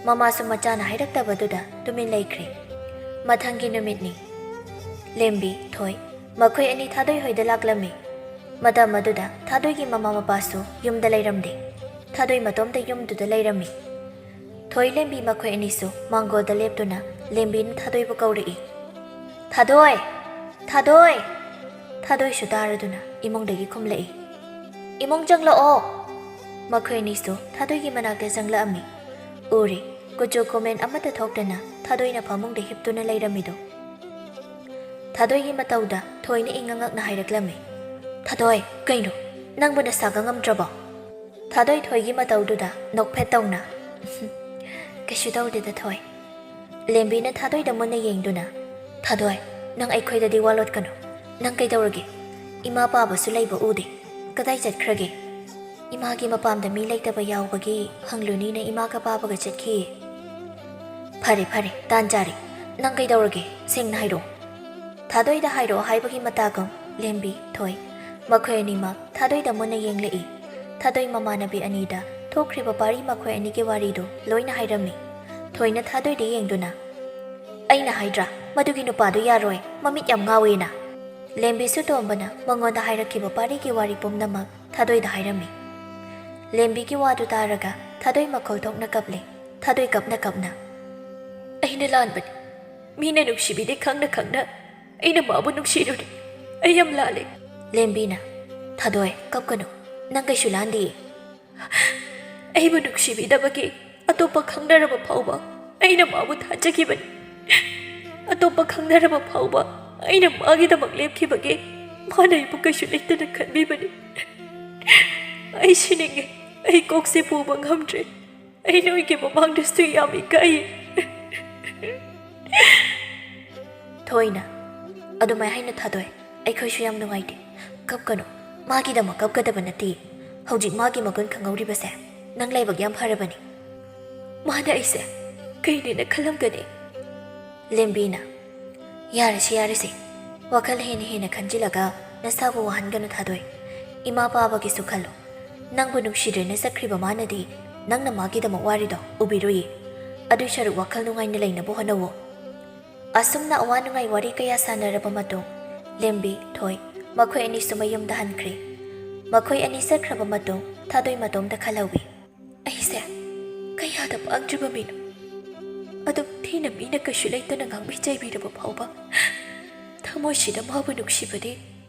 ꯃꯃꯥꯁꯨ ꯃꯆꯥꯅ ꯍꯥꯏꯔꯛꯇꯕꯗꯨꯗ ꯇꯨꯃꯤꯟ ꯂꯩꯈ꯭ꯔꯦ꯫ ꯃꯊꯪꯒꯤ ꯅꯨꯃꯤꯠꯅꯤ꯫ ꯂꯦꯝꯕꯤ, ꯊꯣꯏ, ꯃꯈꯣꯏ ꯑꯅꯤ ꯊꯥꯗꯣꯏ ꯍꯣꯏꯗ ꯂꯥꯛꯂꯝꯃꯤ꯫ ꯃꯇꯝ ꯑꯗꯨꯗ ꯊꯥꯗꯣꯏꯒꯤ ꯃꯃꯥ ꯃꯄꯥꯁꯨ ꯌꯨꯝꯗ ꯂꯩꯔꯝꯗꯦ꯫ ꯊꯥꯗꯣꯏ ꯃꯇꯣꯝꯇ ꯌꯨꯝꯗꯨꯗ ꯂꯩꯔꯝꯃꯤ꯫ ꯊꯣꯏ, ꯂꯦꯝꯕꯤ ꯃꯈꯣꯏ ꯑꯅꯤꯁꯨ ꯃꯥꯡꯒꯣꯜꯗ ꯂꯦꯞꯇꯨꯅ ꯂꯦꯝꯕꯤꯅ ꯊꯥꯗꯣꯏꯕꯨ ꯀꯧꯔꯛꯏ꯫ "ꯊꯥꯗꯣꯏ! ꯊꯥꯗꯣꯏ!" ꯊꯥꯗꯣꯏꯁꯨ ꯇꯥꯔꯗꯨꯅ ꯏꯃꯨꯡꯗꯒꯤ ꯈꯨꯝꯂꯛꯏ꯫ "ꯏꯃꯨꯡ ꯆꯪꯂꯛꯑꯣ!" ꯃꯈꯣꯏ ꯑꯅꯤꯁꯨ ꯊꯥꯗꯣꯏꯒꯤ ꯃꯅꯥꯛꯇ ꯆꯪꯂꯛꯑꯝꯃꯤ꯫ ꯎꯔꯦ, ꯀꯨꯆꯨ ꯀꯨꯃꯦꯟ ꯑꯃꯠꯇ ꯊꯣꯛꯇꯅ ꯊꯥꯗꯣꯏꯅ ꯐꯃꯨꯡꯗ ꯍꯤꯞꯇꯨꯅ ꯂꯩꯔꯝꯃꯤꯗꯣ꯫ ꯊꯥꯗꯣꯏꯒꯤ ꯃꯇꯧꯗ ꯊꯣꯏꯅ ꯏꯉꯛ ꯉꯛꯅ ꯍꯥꯏꯔꯛꯂꯝꯃꯤ꯫ "ꯊꯥꯗꯣꯏ, ꯀꯩꯅꯣ? ꯅꯪꯕꯨ ꯅꯁꯥꯒ ꯉꯝꯗ꯭ꯔꯕꯣ?" ꯊꯥꯗꯣꯏ ꯊꯣꯏꯒꯤ ꯃꯇꯧꯗꯨꯗ ꯅꯣꯛꯐꯦꯠ ꯇꯧꯅ, "ꯀꯩꯁꯨ ꯇꯧꯗꯦꯗ, ꯊꯣꯏ꯫" ꯂꯦꯝꯕꯤꯅ ꯊꯥꯗꯣꯏꯗ ꯃꯨꯟꯅ ꯌꯦꯡꯗꯨꯅ, "ꯊꯥꯗꯣꯏ, ꯅꯪ ꯑꯩꯈꯣꯏꯗꯗꯤ ꯋꯥ ꯂꯣꯠꯀꯅꯨ꯫ ꯅꯪ ꯀꯩꯗꯧꯔꯒꯦ? ꯏꯃꯥ ꯄꯥꯕꯁꯨ ꯂꯩꯕ ꯎꯗꯦ꯫ ꯀꯗꯥꯏ ꯆꯠꯈ꯭ꯔꯒꯦ? ꯏꯃꯥꯒꯤ ꯃꯄꯥꯝꯗ ꯃꯤ ꯂꯩꯇꯕ ꯌꯥꯎꯕꯒꯤ ꯍꯪꯂꯨꯅꯤꯅ ꯏꯃꯥꯒ ꯄꯥꯕꯒ ꯆꯠꯈꯤꯌꯦ꯫" "ꯐꯔꯦ, ꯐꯔꯦ, ꯇꯥꯟ ꯆꯥꯔꯦ꯫ ꯅꯪ ꯀꯩꯗꯧꯔꯒꯦ? ꯁꯦꯡꯅ ꯍꯥꯏꯔꯛꯑꯣ꯫" ꯊꯥꯗꯣꯏꯗ ꯍꯥꯏꯔꯛꯑꯣ ꯍꯥꯏꯕꯒꯤ ꯃꯇꯥꯒꯨꯝ ꯂꯦꯝꯕꯤ, ꯊꯣꯏ, ꯃꯈꯣꯏ ꯑꯅꯤꯃꯛ ꯊꯥꯗꯣꯏꯗ ꯃꯨꯟꯅ ꯌꯦꯡꯂꯛꯏ꯫ ꯊꯥꯗꯣꯏ ꯃꯃꯥꯟꯅꯕꯤ ꯑꯅꯤꯗ ꯊꯣꯛꯈ꯭ꯔꯤꯕ ꯄꯥꯔꯤ ꯃꯈꯣꯏ ꯑꯅꯤꯒꯤ ꯋꯥꯔꯤꯗꯨ ꯂꯣꯏꯅ ꯍꯥꯏꯔꯝꯃꯤ꯫ ꯊꯣꯏꯅ ꯊꯥꯗꯣꯏꯗ ꯌꯦꯡꯗꯨꯅ, "ꯑꯩꯅ ꯍꯥꯏꯗ꯭ꯔꯥ, ꯃꯗꯨꯒꯤ ꯅꯨꯄꯥꯗꯨ ꯌꯥꯔꯣꯏ, ꯃꯃꯤꯠ ꯌꯥꯝ ꯉꯥꯎꯋꯦꯅ?" ꯂꯦꯝꯕꯤꯁꯨ ꯇꯣꯝꯕꯅ ꯃꯉꯣꯟꯗ ꯍꯥꯏꯔꯛꯈꯤꯕ ꯄꯥꯔꯤꯒꯤ ꯋꯥꯔꯤ ꯄꯨꯝꯅꯃꯛ ꯊꯥꯗꯣꯏꯗ ꯍꯥꯏꯔꯝꯃꯤ꯫ ꯂꯦꯝꯕꯤꯒꯤ ꯋꯥꯗꯨ ꯇꯥꯔꯒ ꯊꯥꯗꯣꯏ ꯃꯈꯣꯜ ꯊꯣꯛꯅ ꯀꯞꯂꯦ꯫ ꯊꯥꯗꯣꯏ ꯀꯞꯅ ꯀꯞꯅ, "ꯑꯩꯅ ꯂꯥꯟꯕꯅꯤ꯫ ꯃꯤꯅ ꯅꯨꯡꯁꯤꯕꯤꯗꯦ ꯈꯪꯅ ꯈꯪꯅ ꯑꯩꯅ ꯃꯥꯕꯨ ꯅꯨꯡꯁꯤꯔꯨꯔꯦ꯫ ꯑꯩ ꯌꯥꯝ ꯂꯥꯜꯂꯦ꯫" ꯂꯦꯝꯕꯤꯅ, "ꯊꯥꯗꯣꯏ, ꯀꯞꯀꯅꯨ꯫ ꯅꯪ ꯀꯩꯁꯨ ꯂꯥꯟꯗꯤꯌꯦ꯫ ꯑꯩꯕꯨ ꯅꯨꯡꯁꯤꯕꯤꯗꯕꯒꯤ ꯑꯇꯣꯞꯄ ꯈꯪꯅꯔꯕ ꯐꯥꯎꯕ ꯑꯩꯅ ꯃꯥꯕꯨ ꯊꯥꯖꯈꯤꯕꯅꯤ꯫ ꯑꯇꯣꯞꯄ ꯈꯪꯅꯔꯕ ꯐꯥꯎꯕ ꯑꯩꯅ ꯃꯥꯒꯤꯗꯃꯛ ꯂꯦꯞꯈꯤꯕꯒꯤ ꯃꯥꯅ ꯑꯩꯕꯨ ꯀꯩꯁꯨ ꯂꯩꯇꯅ ꯈꯟꯕꯤꯕꯅꯤ꯫ ꯑꯩ ꯁꯤꯅꯤꯡꯉꯦ꯫ ꯑꯩ ꯀꯣꯛꯁꯦ ꯄꯨꯕ ꯉꯝꯗ꯭ꯔꯦ꯫ ꯑꯩ ꯅꯣꯏꯒꯤ ꯃꯃꯥꯡꯗꯁꯨ ꯌꯥꯝ ꯏꯀꯥꯏꯌꯦ꯫" ꯊꯣꯏꯅ, "ꯑꯗꯨꯃꯥꯏ ꯍꯥꯏꯅꯨ ꯊꯥꯗꯣꯏ, ꯑꯩꯈꯣꯏꯁꯨ ꯌꯥꯝ ꯅꯨꯡꯉꯥꯏꯇꯦ꯫ ꯀꯞꯀꯅꯨ, ꯃꯥꯒꯤꯗꯃꯛ ꯀꯞꯀꯗꯕ ꯅꯠꯇꯦ꯫ ꯍꯧꯖꯤꯛ ꯃꯥꯒꯤ ꯃꯒꯨꯟ ꯈꯪꯍꯧꯔꯤꯕꯁꯦ ꯅꯪ ꯂꯥꯏꯕꯛ ꯌꯥꯝ ꯐꯔꯕꯅꯤ꯫ ꯃꯥꯅ ꯑꯩꯁꯦ ꯀꯩꯅꯦꯅ ꯈꯜꯂꯝꯒꯅꯤ꯫" ꯂꯦꯝꯕꯤꯅ, "ꯌꯥꯔꯦꯁꯦ, ꯌꯥꯔꯦꯁꯦ꯫ ꯋꯥꯈꯜ ꯍꯦꯟꯅ ꯍꯦꯟꯅ ꯈꯟꯖꯤꯜꯂꯒ ꯅꯁꯥꯕꯨ ꯋꯥꯍꯟꯒꯅꯨ ꯊꯥꯗꯣꯏ꯫ ꯏꯃꯥ ꯄꯥꯕꯒꯤꯁꯨ ꯈꯜꯂꯣ꯫ ꯅꯪꯕꯨ ꯅꯨꯡꯁꯤꯗ꯭ꯔꯦꯅ ꯆꯠꯈ꯭ꯔꯤꯕ ꯃꯥꯅꯗꯤ ꯅꯪꯅ ꯃꯥꯒꯤꯗꯃꯛ ꯋꯥꯔꯤꯗꯣ ꯎꯕꯤꯔꯣꯏꯌꯦ꯫ ꯑꯗꯨꯏ ꯁꯔꯨꯛ ꯋꯥꯈꯜ ꯅꯨꯡꯉꯥꯏꯅ ꯂꯩꯅꯕ ꯍꯣꯠꯅꯧꯋꯣ꯫" ꯑꯁꯨꯝꯅ ꯑꯋꯥ ꯅꯨꯡꯉꯥꯏ ꯋꯥꯔꯤ ꯀꯌꯥ ꯁꯥꯟꯅꯔꯕ ꯃꯇꯨꯡ, ꯂꯦꯝꯕꯤ, ꯊꯣꯏ, ꯃꯈꯣꯏ ꯑꯅꯤꯁꯨ ꯃꯌꯨꯝꯗ ꯍꯟꯈ꯭ꯔꯦ꯫ ꯃꯈꯣꯏ ꯑꯅꯤ ꯆꯠꯈ꯭ꯔꯕ ꯃꯇꯨꯡ, ꯊꯥꯗꯣꯏ ꯃꯇꯣꯝꯇ ꯈꯜꯍꯧꯏ꯫ "ꯑꯩꯁꯦ ꯀꯌꯥꯗ ꯄꯥꯡꯗ꯭ꯔꯤꯕ ꯃꯤꯅꯣ꯫ ꯑꯗꯨꯝ ꯊꯤꯅ ꯃꯤꯅ ꯀꯩꯁꯨ ꯂꯩꯇꯅ ꯉꯥꯡꯕꯤ ꯆꯩꯕꯤꯔꯕ ꯐꯥꯎꯕ, ꯊꯃꯣꯏꯁꯤꯗ ꯃꯥꯕꯨ ꯅꯨꯡꯁꯤꯕꯗꯤ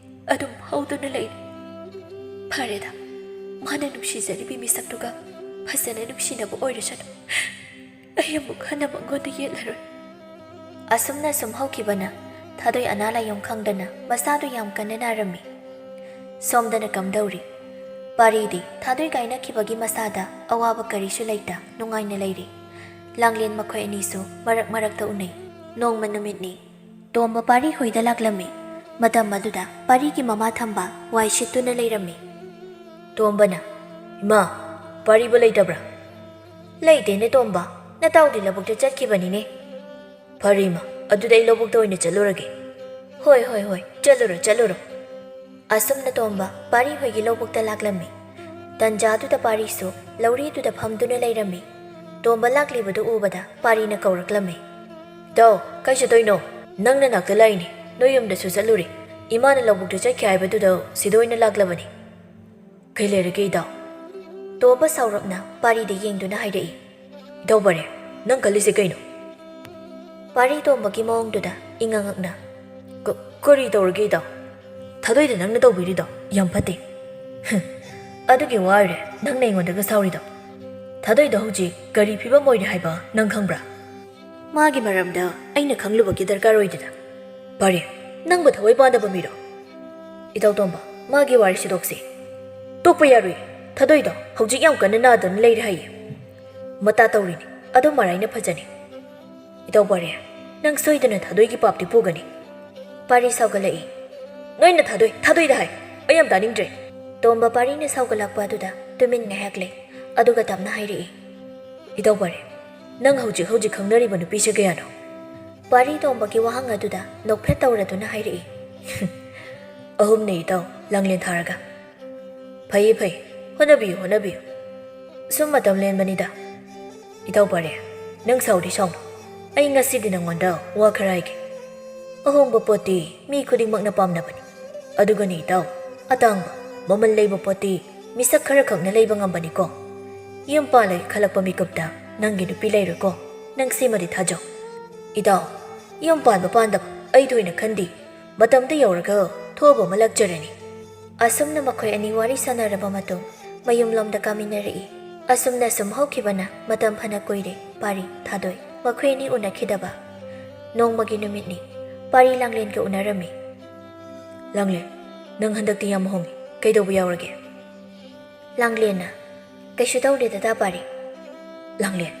ꯑꯗꯨꯝ ꯍꯧꯗꯨꯅ ꯂꯩꯔꯤ꯫ ꯐꯔꯦꯗ, ꯃꯥꯅ ꯅꯨꯡꯁꯤꯖꯔꯤꯕꯤ ꯃꯤꯁꯛꯇꯨꯒ ꯐꯖꯅ ꯅꯨꯡꯁꯤꯅꯕ ꯑꯣꯏꯔꯁꯅꯨ꯫ ꯑꯩ ꯑꯃꯨꯛ ꯍꯟꯅ ꯃꯉꯣꯟꯗ ꯌꯦꯠꯂꯔꯣꯏ"꯫ ꯑꯁꯨꯝꯅ ꯁꯨꯝ ꯍꯧꯈꯤꯕꯅ ꯊꯥꯗꯣꯏ ꯑꯅꯥ ꯂꯥꯏꯌꯣꯡ ꯈꯪꯗꯅ ꯃꯁꯥꯗꯨ ꯌꯥꯝ ꯀꯟꯅ ꯅꯥꯔꯝꯃꯤ꯫ ꯁꯣꯝꯗꯅ ꯀꯝꯗꯧꯔꯤ? ꯄꯥꯔꯤꯗꯤ ꯊꯥꯗꯣꯏ ꯀꯥꯏꯅꯈꯤꯕꯒꯤ ꯃꯁꯥꯗ ꯑꯋꯥꯕ ꯀꯔꯤꯁꯨ ꯂꯩꯇ ꯅꯨꯡꯉꯥꯏꯅ ꯂꯩꯔꯤ꯫ ꯂꯥꯡꯂꯦꯟ ꯃꯈꯣꯏ ꯑꯅꯤꯁꯨ ꯃꯔꯛ ꯃꯔꯛꯇ ꯎꯅꯩ꯫ ꯅꯣꯡꯃ ꯅꯨꯃꯤꯠꯅꯤ꯫ ꯇꯣꯝꯕ ꯄꯥꯔꯤ ꯍꯣꯏꯗ ꯂꯥꯛꯂꯝꯃꯤ꯫ ꯃꯇꯝ ꯑꯗꯨꯗ ꯄꯥꯔꯤꯒꯤ ꯃꯃꯥ ꯊꯝꯕ ꯋꯥꯏ ꯁꯤꯠꯇꯨꯅ ꯂꯩꯔꯝꯃꯤ꯫ ꯇꯣꯝꯕꯅ, "ꯏꯃꯥ, ꯄꯥꯔꯤꯕꯨ ꯂꯩꯇꯕ꯭ꯔꯥ?" "ꯂꯩꯇꯦꯅꯦ ꯇꯣꯝꯕ, ꯅꯇꯥꯎꯗꯤ ꯂꯧꯕꯨꯛꯇ ꯆꯠꯈꯤꯕꯅꯤꯅꯦ"꯫ "ꯐꯔꯦ ꯏꯃꯥ, ꯑꯗꯨꯗꯤ ꯑꯩ ꯂꯧꯕꯨꯛꯇ ꯑꯣꯏꯅ ꯆꯠꯂꯨꯔꯒꯦ"꯫ "ꯍꯣꯏ, ꯍꯣꯏ, ꯍꯣꯏ, ꯆꯠꯂꯨꯔꯣ, ꯆꯠꯂꯨꯔꯣ"꯫ ꯑꯁꯨꯝꯅ ꯇꯣꯝꯕ ꯄꯥꯔꯤ ꯍꯣꯏꯒꯤ ꯂꯧꯕꯨꯛꯇ ꯂꯥꯛꯂꯝꯃꯤ꯫ ꯇꯟꯖꯥꯗꯨꯗ ꯄꯥꯔꯤꯁꯨ ꯂꯧꯔꯤꯗꯨꯗ ꯐꯝꯗꯨꯅ ꯂꯩꯔꯝꯃꯤ꯫ ꯇꯣꯝꯕ ꯂꯥꯛꯂꯤꯕꯗꯨ ꯎꯕꯗ ꯄꯥꯔꯤꯅ ꯀꯧꯔꯛꯂꯝꯃꯤ꯫ "ꯏꯇꯥꯎ, ꯀꯥꯏ ꯆꯠꯇꯣꯏꯅꯣ? ꯅꯪ ꯅꯅꯥꯛꯇ ꯂꯥꯛꯏꯅꯦ, ꯅꯣꯏ ꯌꯨꯝꯗꯁꯨ ꯆꯠꯂꯨꯔꯦ꯫ ꯏꯃꯥꯅ ꯂꯧꯕꯨꯛꯇ ꯆꯠꯈꯤ ꯍꯥꯏꯕꯗꯨꯗ ꯁꯤꯗ ꯑꯣꯏꯅ ꯂꯥꯛꯂꯕꯅꯤ"꯫ "ꯀꯩ ꯂꯩꯔꯒꯦ ꯏꯇꯥꯎ?" ꯇꯣꯝꯕ ꯁꯥꯎꯔꯞꯅ ꯄꯥꯔꯤꯗ ꯌꯦꯡꯗꯨꯅ ꯍꯥꯏꯔꯛꯏ꯫ "ꯏꯇꯥꯎ ꯄꯥꯔꯤ, ꯅꯪ ꯈꯜꯂꯤꯁꯦ ꯀꯩꯅꯣ?" ꯄꯥꯔꯤ ꯇꯣꯝꯕꯒꯤ ꯃꯑꯣꯡꯗꯨꯗ ꯏꯉꯛ ꯉꯛꯅ, "ꯀ-, ꯀꯔꯤ ꯇꯧꯔꯒꯦ ꯏꯇꯥꯎ? ꯊꯥꯗꯣꯏꯗ ꯅꯪꯅ ꯇꯧꯕꯤꯔꯤꯗꯣ ꯌꯥꯝ ꯐꯠꯇꯦ"꯫ "ꯍꯝ, ꯑꯗꯨꯒꯤ ꯋꯥ ꯑꯣꯏꯔꯦ ꯅꯪꯅ ꯑꯩꯉꯣꯟꯗꯒ ꯁꯥꯎꯔꯤꯗꯣ? ꯊꯥꯗꯣꯏꯗꯣ ꯍꯧꯖꯤꯛ ꯀꯔꯤ ꯐꯤꯕꯝ ꯑꯣꯏꯔꯦ ꯍꯥꯏꯕ ꯅꯪ ꯈꯪꯕ꯭ꯔꯥ? ꯃꯥꯒꯤ ꯃꯔꯝꯗ ꯑꯩꯅ ꯈꯪꯂꯨꯕꯒꯤ ꯗꯔꯀꯥꯔ ꯑꯣꯏꯗꯦꯗ"꯫ "ꯄꯥꯔꯤ, ꯅꯪꯕꯨ ꯊꯋꯥꯏ ꯄꯥꯟꯗꯕ ꯃꯤꯔꯣ?" "ꯏꯇꯥꯎ ꯇꯣꯝꯕ, ꯃꯥꯒꯤ ꯋꯥꯔꯤꯁꯤ ꯇꯣꯛꯁꯤ"꯫ "ꯇꯣꯛꯄ ꯌꯥꯔꯣꯏ꯫ ꯊꯥꯗꯣꯏꯗꯣ ꯍꯧꯖꯤꯛ ꯌꯥꯝ ꯀꯟꯅ ꯅꯥꯗꯨꯅ ꯂꯩꯔꯦ ꯍꯥꯏꯌꯦ꯫ ꯃꯇꯥ ꯇꯧꯔꯤꯅꯤ꯫ ꯑꯗꯨ ꯃꯔꯥꯏꯅ ꯐꯖꯅꯤ"꯫ "ꯏꯇꯥꯎ ꯄꯥꯔꯤ, ꯅꯪ ꯁꯣꯏꯗꯅ ꯊꯥꯗꯣꯏꯒꯤ ꯄꯥꯞꯇꯤ ꯄꯨꯒꯅꯤ"꯫ ꯄꯥꯔꯤ ꯁꯥꯎꯒꯠꯂꯛꯏ꯫ "ꯅꯣꯏꯅ ꯊꯥꯗꯣꯏ, ꯊꯥꯗꯣꯏꯗ ꯍꯥꯏ꯫ ꯑꯩ ꯌꯥꯝ ꯇꯥꯅꯤꯡꯗ꯭ꯔꯦ"꯫ ꯇꯣꯝꯕ ꯄꯥꯔꯤꯅ ꯁꯥꯎꯒꯠꯂꯛꯄ ꯑꯗꯨꯗ ꯇꯨꯃꯤꯟ ꯉꯥꯏꯍꯥꯛ ꯂꯩ꯫ ꯑꯗꯨꯒ ꯇꯞꯅ ꯍꯥꯏꯔꯛꯏ꯫ "ꯏꯇꯥꯎ ꯄꯥꯔꯤ, ꯅꯪ ꯍꯧꯖꯤꯛ ꯍꯧꯖꯤꯛ ꯈꯪꯅꯔꯤꯕ ꯅꯨꯄꯤꯁꯦ ꯀꯌꯥꯅꯣ?" ꯄꯥꯔꯤ ꯇꯣꯝꯕꯒꯤ ꯋꯥꯍꯪ ꯑꯗꯨꯗ ꯅꯣꯛꯐꯦꯠ ꯇꯧꯔꯗꯨꯅ ꯍꯥꯏꯔꯛꯏ꯫ "ꯑꯍꯨꯝꯅꯦ ꯏꯇꯥꯎ, ꯂꯥꯡꯂꯦꯟ ꯊꯥꯔꯒ"꯫ "ꯐꯩꯌꯦ ꯐꯩ, ꯍꯣꯠꯅꯕꯤꯌꯨ ꯍꯣꯠꯅꯕꯤꯌꯨ꯫ ꯁꯨꯝ ꯃꯇꯝ ꯂꯦꯟꯕꯅꯤꯗ"꯫ "ꯏꯇꯥꯎ ꯄꯥꯔꯤ, ꯅꯪ ꯁꯥꯎꯗꯤ ꯁꯥꯎꯅꯨ꯫ ꯑꯩ ꯉꯁꯤꯗꯤ ꯅꯪꯉꯣꯟꯗ ꯋꯥ ꯈꯔ ꯍꯥꯏꯒꯦ꯫ ꯑꯍꯣꯡꯕ ꯄꯣꯠꯇꯤ ꯃꯤ ꯈꯨꯗꯤꯡꯃꯛꯅ ꯄꯥꯝꯅꯕꯅꯤ꯫ ꯑꯗꯨꯒꯅꯤ ꯏꯇꯥꯎ, ꯑꯇꯥꯡꯕ, ꯃꯃꯜ ꯂꯩꯕ ꯄꯣꯠꯇꯤ ꯃꯤꯁꯛ ꯈꯔ ꯈꯛꯅ ꯂꯩꯕ ꯉꯝꯕꯅꯤꯀꯣ꯫ ꯌꯨꯝ ꯄꯥꯜꯂꯒꯦ ꯈꯜꯂꯛꯄ ꯃꯤꯀꯨꯞꯇ ꯅꯪꯒꯤ ꯅꯨꯄꯤ ꯂꯩꯔꯣꯏꯀꯣ꯫ ꯅꯪ ꯁꯤꯃꯗꯤ ꯊꯥꯖꯧ꯫ ꯏꯇꯥꯎ, ꯌꯨꯝ ꯄꯥꯟꯕ ꯄꯥꯟꯗꯕ ꯑꯩ ꯊꯣꯏꯅ ꯈꯟꯗꯦ꯫ ꯃꯇꯝꯗ ꯌꯧꯔꯒ ꯊꯣꯛꯑꯕ ꯑꯃ ꯂꯥꯛꯆꯔꯅꯤ꯫ ꯑꯁꯨꯝꯅ ꯃꯈꯣꯏ ꯑꯅꯤ ꯋꯥꯔꯤ ꯁꯥꯟꯅꯔꯕ ꯃꯇꯨꯡ, ꯃꯌꯨꯝꯂꯣꯝꯗ ꯀꯥꯃꯤꯟꯅꯔꯛꯏ꯫ ꯑꯁꯨꯝꯅ ꯁꯨꯝ ꯍꯧꯈꯤꯕꯅ ꯃꯇꯝ ꯐꯅ ꯀꯨꯏꯔꯦ꯫ ꯄꯥꯔꯤ, ꯊꯥꯗꯣꯏ ꯃꯈꯣꯏ ꯑꯅꯤ ꯎꯅꯈꯤꯗꯕ꯫ ꯅꯣꯡꯃꯒꯤ ꯅꯨꯃꯤꯠꯅꯤ꯫ ꯄꯥꯔꯤ ꯂꯥꯡꯂꯦꯟꯒ ꯎꯅꯔꯝꯃꯤ꯫ "ꯂꯥꯡꯂꯦꯟ, ꯅꯪ ꯍꯟꯗꯛꯇꯤ ꯌꯥꯝ ꯍꯣꯡꯉꯤ꯫ ꯀꯩꯗꯧꯕ ꯌꯥꯎꯔꯒꯦ?" ꯂꯥꯡꯂꯦꯟꯅ, "ꯀꯩꯁꯨ ꯇꯧꯗꯦ ꯗꯗꯥ ꯄꯥꯔꯤ꯫" "ꯂꯥꯡꯂꯦꯟ,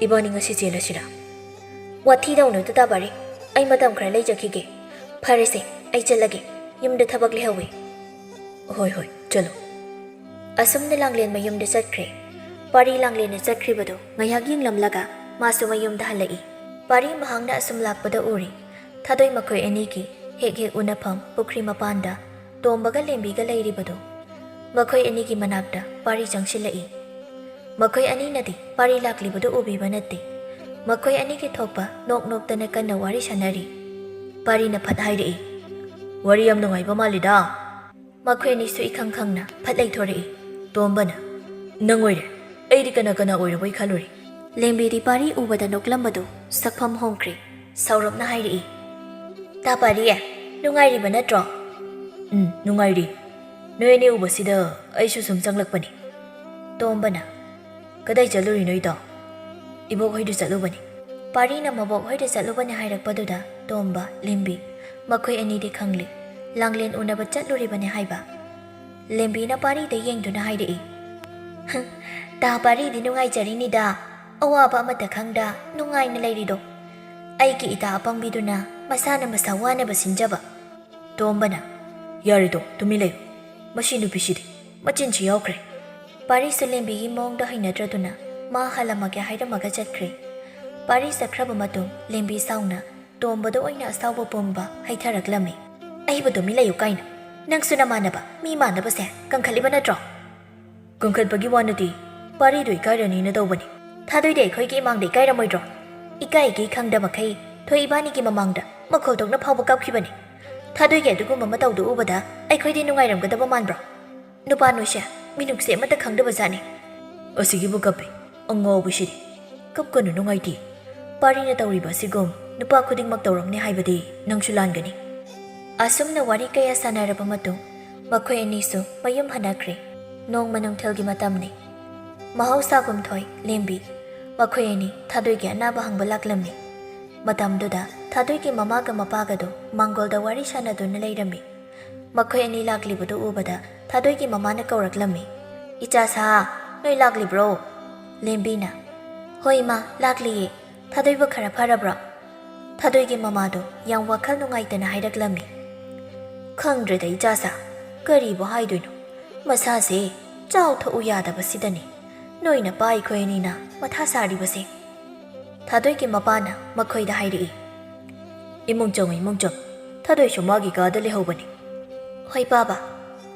ꯏꯕꯥꯅꯤ ꯉꯁꯤ ꯆꯦꯜꯂꯁꯤꯔꯥ?" "ꯋꯥꯊꯤ ꯇꯧꯅꯨ ꯗꯗꯥ ꯄꯥꯔꯤ꯫ ꯑꯩ ꯃꯇꯝ ꯈꯔ ꯂꯩꯖꯈꯤꯒꯦ꯫ ꯐꯔꯦꯁꯦ, ꯑꯩ ꯆꯠꯂꯒꯦ꯫ ꯌꯨꯝꯗ ꯊꯕꯛ ꯂꯩꯍꯧꯋꯤ꯫" "ꯍꯣꯏ, ꯍꯣꯏ, ꯆꯠꯂꯣ꯫" ꯑꯁꯨꯝꯅ ꯂꯥꯡꯂꯦꯟ ꯃꯌꯨꯝꯗ ꯆꯠꯈ꯭ꯔꯦ꯫ ꯄꯥꯔꯤ ꯂꯥꯡꯂꯦꯟꯅ ꯆꯠꯈ꯭ꯔꯤꯕꯗꯨ ꯉꯥꯏꯍꯥꯛ ꯌꯦꯡꯂꯝꯂꯒ ꯃꯥꯁꯨ ꯃꯌꯨꯝꯗ ꯍꯜꯂꯛꯏ꯫ ꯄꯥꯔꯤ ꯃꯍꯥꯛꯅ ꯑꯁꯨꯝ ꯂꯥꯛꯄꯗ ꯎꯔꯤ꯫ ꯊꯥꯗꯣꯏ ꯃꯈꯣꯏ ꯑꯅꯤꯒꯤ ꯍꯦꯛ ꯍꯦꯛ ꯎꯅꯐꯝ ꯄꯨꯈ꯭ꯔꯤ ꯃꯄꯥꯟꯗ ꯇꯣꯝꯕꯒ ꯂꯦꯝꯕꯤꯒ ꯂꯩꯔꯤꯕꯗꯨ꯫ ꯃꯈꯣꯏ ꯑꯅꯤꯒꯤ ꯃꯅꯥꯛꯇ ꯄꯥꯔꯤ ꯆꯪꯁꯤꯜꯂꯛꯏ꯫ ꯃꯈꯣꯏ ꯑꯅꯤꯅꯗꯤ ꯄꯥꯔꯤ ꯂꯥꯛꯂꯤꯕꯗꯨ ꯎꯕꯤꯕ ꯅꯠꯇꯦ꯫ ꯃꯈꯣꯏ ꯑꯅꯤꯒꯤ ꯊꯣꯛꯄ ꯅꯣꯛ ꯅꯣꯛꯇꯅ ꯀꯟꯅ ꯋꯥꯔꯤ ꯁꯥꯟꯅꯔꯤ꯫ ꯄꯥꯔꯤꯅ ꯐꯠ ꯍꯥꯏꯔꯛꯏ, "ꯋꯥꯔꯤ ꯌꯥꯝ ꯅꯨꯡꯉꯥꯏꯕ ꯃꯥꯜꯂꯤꯗ꯫" ꯃꯈꯣꯏ ꯑꯅꯤꯁꯨ ꯏꯈꯪ ꯈꯪꯅ ꯐꯠ ꯂꯩꯊꯣꯔꯛꯏ꯫ ꯇꯣꯝꯕꯅ, "ꯅꯪ ꯑꯣꯏꯔꯦ꯫ ꯑꯩꯗꯤ ꯀꯅꯥ ꯀꯅꯥ ꯑꯣꯏꯔꯕꯣꯏ ꯈꯜꯂꯨꯔꯦ꯫" ꯂꯦꯝꯕꯤꯗꯤ ꯄꯥꯔꯤ ꯎꯕꯗ ꯅꯣꯛꯂꯝꯕꯗꯨ ꯁꯛꯐꯝ ꯍꯣꯡꯈ꯭ꯔꯦ꯫ ꯁꯥꯎꯔꯞꯅ ꯍꯥꯏꯔꯛꯏ, "ꯇꯥ ꯄꯥꯔꯤ, ꯅꯨꯡꯉꯥꯏꯔꯤꯕ ꯅꯠꯇ꯭ꯔꯣ?" "ꯎꯝ, ꯅꯨꯡꯉꯥꯏꯔꯤ꯫ ꯅꯣꯏ ꯑꯅꯤ ꯎꯕꯁꯤꯗ ꯑꯩꯁꯨ ꯁꯨꯝ ꯆꯪꯂꯛꯄꯅꯤ꯫" ꯇꯣꯝꯕꯅ, "ꯀꯗꯥꯏ ꯆꯠꯂꯨꯔꯤꯅꯣ ꯏꯇꯥꯎ?" "ꯏꯕꯣꯛ ꯍꯣꯏꯗ ꯆꯠꯂꯨꯕꯅꯤ꯫" ꯄꯥꯔꯤꯅ ꯃꯕꯣꯛ ꯍꯣꯏꯗ ꯆꯠꯂꯨꯕꯅꯤ ꯍꯥꯏꯔꯛꯄꯗꯨꯗ ꯇꯣꯝꯕ, ꯂꯦꯝꯕꯤ ꯃꯈꯣꯏ ꯑꯅꯤꯗꯤ ꯈꯪꯂꯦ꯫ ꯂꯥꯡꯂꯦꯟ ꯎꯅꯕ ꯆꯠꯂꯨꯔꯤꯕꯅꯤ ꯍꯥꯏꯕ꯫ ꯂꯦꯝꯕꯤꯅ ꯄꯥꯔꯤꯗ ꯌꯦꯡꯗꯨꯅ ꯍꯥꯏꯔꯛꯏ, "ꯍꯝ, ꯇꯥ ꯄꯥꯔꯤꯗꯤ ꯅꯨꯡꯉꯥꯏꯖꯔꯤꯅꯤꯗ, ꯑꯋꯥꯕ ꯑꯃꯠꯇ ꯈꯪꯗ ꯅꯨꯡꯉꯥꯏꯅ ꯂꯩꯔꯤꯗꯣ꯫ ꯑꯩꯒꯤ ꯏꯇꯥ ꯑꯄꯪꯕꯤꯗꯨꯅ ꯃꯁꯥꯅ ꯃꯁꯥ ꯋꯥꯅꯕ ꯁꯤꯟꯖꯕ꯫" ꯇꯣꯝꯕꯅ, "ꯌꯥꯔꯦꯗꯣ, ꯇꯨꯃꯤꯟ ꯂꯩꯌꯨ꯫ ꯃꯁꯤ ꯅꯨꯄꯤꯁꯤꯗꯤ ꯃꯆꯤꯟꯁꯤ ꯌꯥꯎꯈ꯭ꯔꯦ꯫" ꯄꯥꯔꯤꯁꯨ ꯂꯦꯝꯕꯤꯒꯤ ꯃꯑꯣꯡꯗ ꯍꯩꯅꯗ꯭ꯔꯗꯨꯅ ꯃꯥ ꯍꯜꯂꯝꯃꯒꯦ ꯍꯥꯏꯔꯝꯃꯒ ꯆꯠꯈ꯭ꯔꯦ꯫ ꯄꯥꯔꯤ ꯆꯠꯈ꯭ꯔꯕ ꯃꯇꯨꯡ ꯂꯦꯝꯕꯤ ꯁꯥꯎꯅ ꯇꯣꯝꯕꯗ ꯑꯣꯏꯅ ꯑꯁꯥꯎꯕ ꯄꯨꯝꯕ ꯍꯩꯊꯔꯛꯂꯝꯃꯤ꯫ "ꯑꯩꯕꯨ ꯇꯨꯃꯤꯟ ꯂꯩꯌꯨ ꯀꯥꯏꯅ꯫ ꯅꯪꯁꯨ ꯅꯃꯥꯟꯅꯕ ꯃꯤ ꯃꯥꯟꯅꯕꯁꯦ ꯀꯟꯈꯠꯂꯤꯕ ꯅꯠꯇ꯭ꯔꯣ?" "ꯀꯟꯈꯠꯄꯒꯤ ꯋꯥ ꯅꯠꯇꯦ, ꯄꯥꯔꯤꯗꯣ ꯏꯀꯥꯏꯔꯅꯤꯅ ꯇꯧꯕꯅꯤ꯫" "ꯊꯥꯗꯣꯏꯗꯤ ꯑꯩꯈꯣꯏꯒꯤ ꯏꯃꯥꯡꯗ ꯏꯀꯥꯏꯔꯝꯃꯣꯏꯗ꯭ꯔꯣ?" ꯏꯀꯥꯏ ꯏꯀꯩ ꯈꯪꯗ ꯃꯈꯩ ꯊꯣꯏ ꯏꯕꯥꯅꯤꯒꯤ ꯃꯃꯥꯡꯗ ꯃꯈꯣꯜ ꯊꯣꯛꯅ ꯐꯥꯎꯕ ꯀꯞꯈꯤꯕꯅꯤ꯫ ꯊꯥꯗꯣꯏꯒꯤ ꯑꯗꯨꯒꯨꯝꯕ ꯃꯇꯧꯗꯨ ꯎꯕꯗ ꯑꯩꯈꯣꯏꯗꯤ ꯅꯨꯡꯉꯥꯏꯔꯝꯒꯗꯕ ꯃꯥꯟꯕ꯭ꯔꯣ? ꯅꯨꯄꯥ ꯅꯣꯏꯁꯦ ꯃꯤꯅꯨꯡꯁꯤ ꯑꯃꯠꯇ ꯈꯪꯗꯕ ꯖꯥꯠꯅꯤ꯫ ꯑꯁꯤꯒꯤꯕꯨ ꯀꯞꯄꯤ, ꯑꯉꯥꯎꯕꯁꯤꯗꯤ꯫ ꯀꯞꯀꯅꯨ, ꯅꯨꯡꯉꯥꯏꯇꯦ꯫ ꯄꯥꯔꯤꯅ ꯇꯧꯔꯤꯕ ꯑꯁꯤꯒꯨꯝ ꯅꯨꯄꯥ ꯈꯨꯗꯤꯡꯃꯛ ꯇꯧꯔꯝꯅꯤ ꯍꯥꯏꯕꯗꯤ ꯅꯪꯁꯨ ꯂꯥꯟꯒꯅꯤ꯫ ꯑꯁꯨꯝꯅ ꯋꯥꯔꯤ ꯀꯌꯥ ꯁꯥꯟꯅꯔꯕ ꯃꯇꯨꯡ ꯃꯈꯣꯏ ꯑꯅꯤꯁꯨ ꯃꯌꯨꯝ ꯍꯟꯅꯈ꯭ꯔꯦ꯫ ꯅꯣꯡꯃ ꯅꯨꯡꯊꯤꯜꯒꯤ ꯃꯇꯝꯅꯤ꯫ ꯃꯍꯧꯁꯥꯒꯨꯝ ꯊꯣꯏ, ꯂꯦꯝꯕꯤ ꯃꯈꯣꯏ ꯑꯅꯤ ꯊꯥꯗꯣꯏꯒꯤ ꯑꯅꯥꯕ ꯍꯪꯕ ꯂꯥꯛꯂꯝꯃꯤ꯫ ꯃꯇꯝꯗꯨꯗ ꯊꯥꯗꯣꯏꯒꯤ ꯃꯃꯥꯒ ꯃꯄꯥꯒꯗꯨ ꯃꯥꯡꯒꯣꯜꯗ ꯋꯥꯔꯤ ꯁꯥꯟꯅꯗꯨꯅ ꯂꯩꯔꯝꯃꯤ꯫ ꯃꯈꯣꯏ ꯑꯅꯤ ꯂꯥꯛꯂꯤꯕꯗꯨ ꯎꯕꯗ ꯊꯥꯗꯣꯏꯒꯤ ꯃꯃꯥꯅ ꯀꯧꯔꯛꯂꯝꯃꯤ, "ꯏꯆꯥ ꯁꯥ, ꯅꯣꯏ ꯂꯥꯛꯂꯤꯕ꯭ꯔꯣ?" ꯂꯦꯝꯕꯤꯅ, "ꯍꯣꯏ ꯏꯃꯥ, ꯂꯥꯛꯂꯤꯌꯦ꯫ ꯊꯥꯗꯣꯏꯕꯨ ꯈꯔ ꯐꯔꯕ꯭ꯔꯣ?" ꯊꯥꯗꯣꯏꯒꯤ ꯃꯃꯥꯗꯣ ꯌꯥꯝ ꯋꯥꯈꯜ ꯅꯨꯡꯉꯥꯏꯇꯅ ꯍꯥꯏꯔꯛꯂꯝꯃꯤ, "ꯈꯪꯗ꯭ꯔꯦꯗ ꯏꯆꯥ ꯁꯥ, ꯀꯔꯤꯕꯨ ꯍꯥꯏꯗꯣꯏꯅꯣ? ꯃꯁꯥꯁꯦ ꯆꯥꯎ ꯊꯛꯎ ꯌꯥꯗꯕꯁꯤꯗꯅꯤ ꯅꯣꯏ ꯅꯄꯥ ꯑꯩꯈꯣꯏ ꯑꯅꯤꯅ ꯃꯊꯥ ꯁꯥꯔꯤꯕꯁꯦ꯫" ꯊꯥꯗꯣꯏꯒꯤ ꯃꯄꯥꯅ ꯃꯈꯣꯏꯗ ꯍꯥꯏꯔꯛꯏ, "ꯏꯃꯨꯡ ꯆꯪꯉꯨ, ꯏꯃꯨꯡ ꯆꯪꯉꯨ꯫ ꯊꯥꯗꯣꯏꯁꯨ ꯃꯥꯒꯤ ꯀꯥꯗ ꯂꯩꯍꯧꯕꯅꯤ꯫" "ꯍꯣꯏ ꯄꯥꯕ꯫"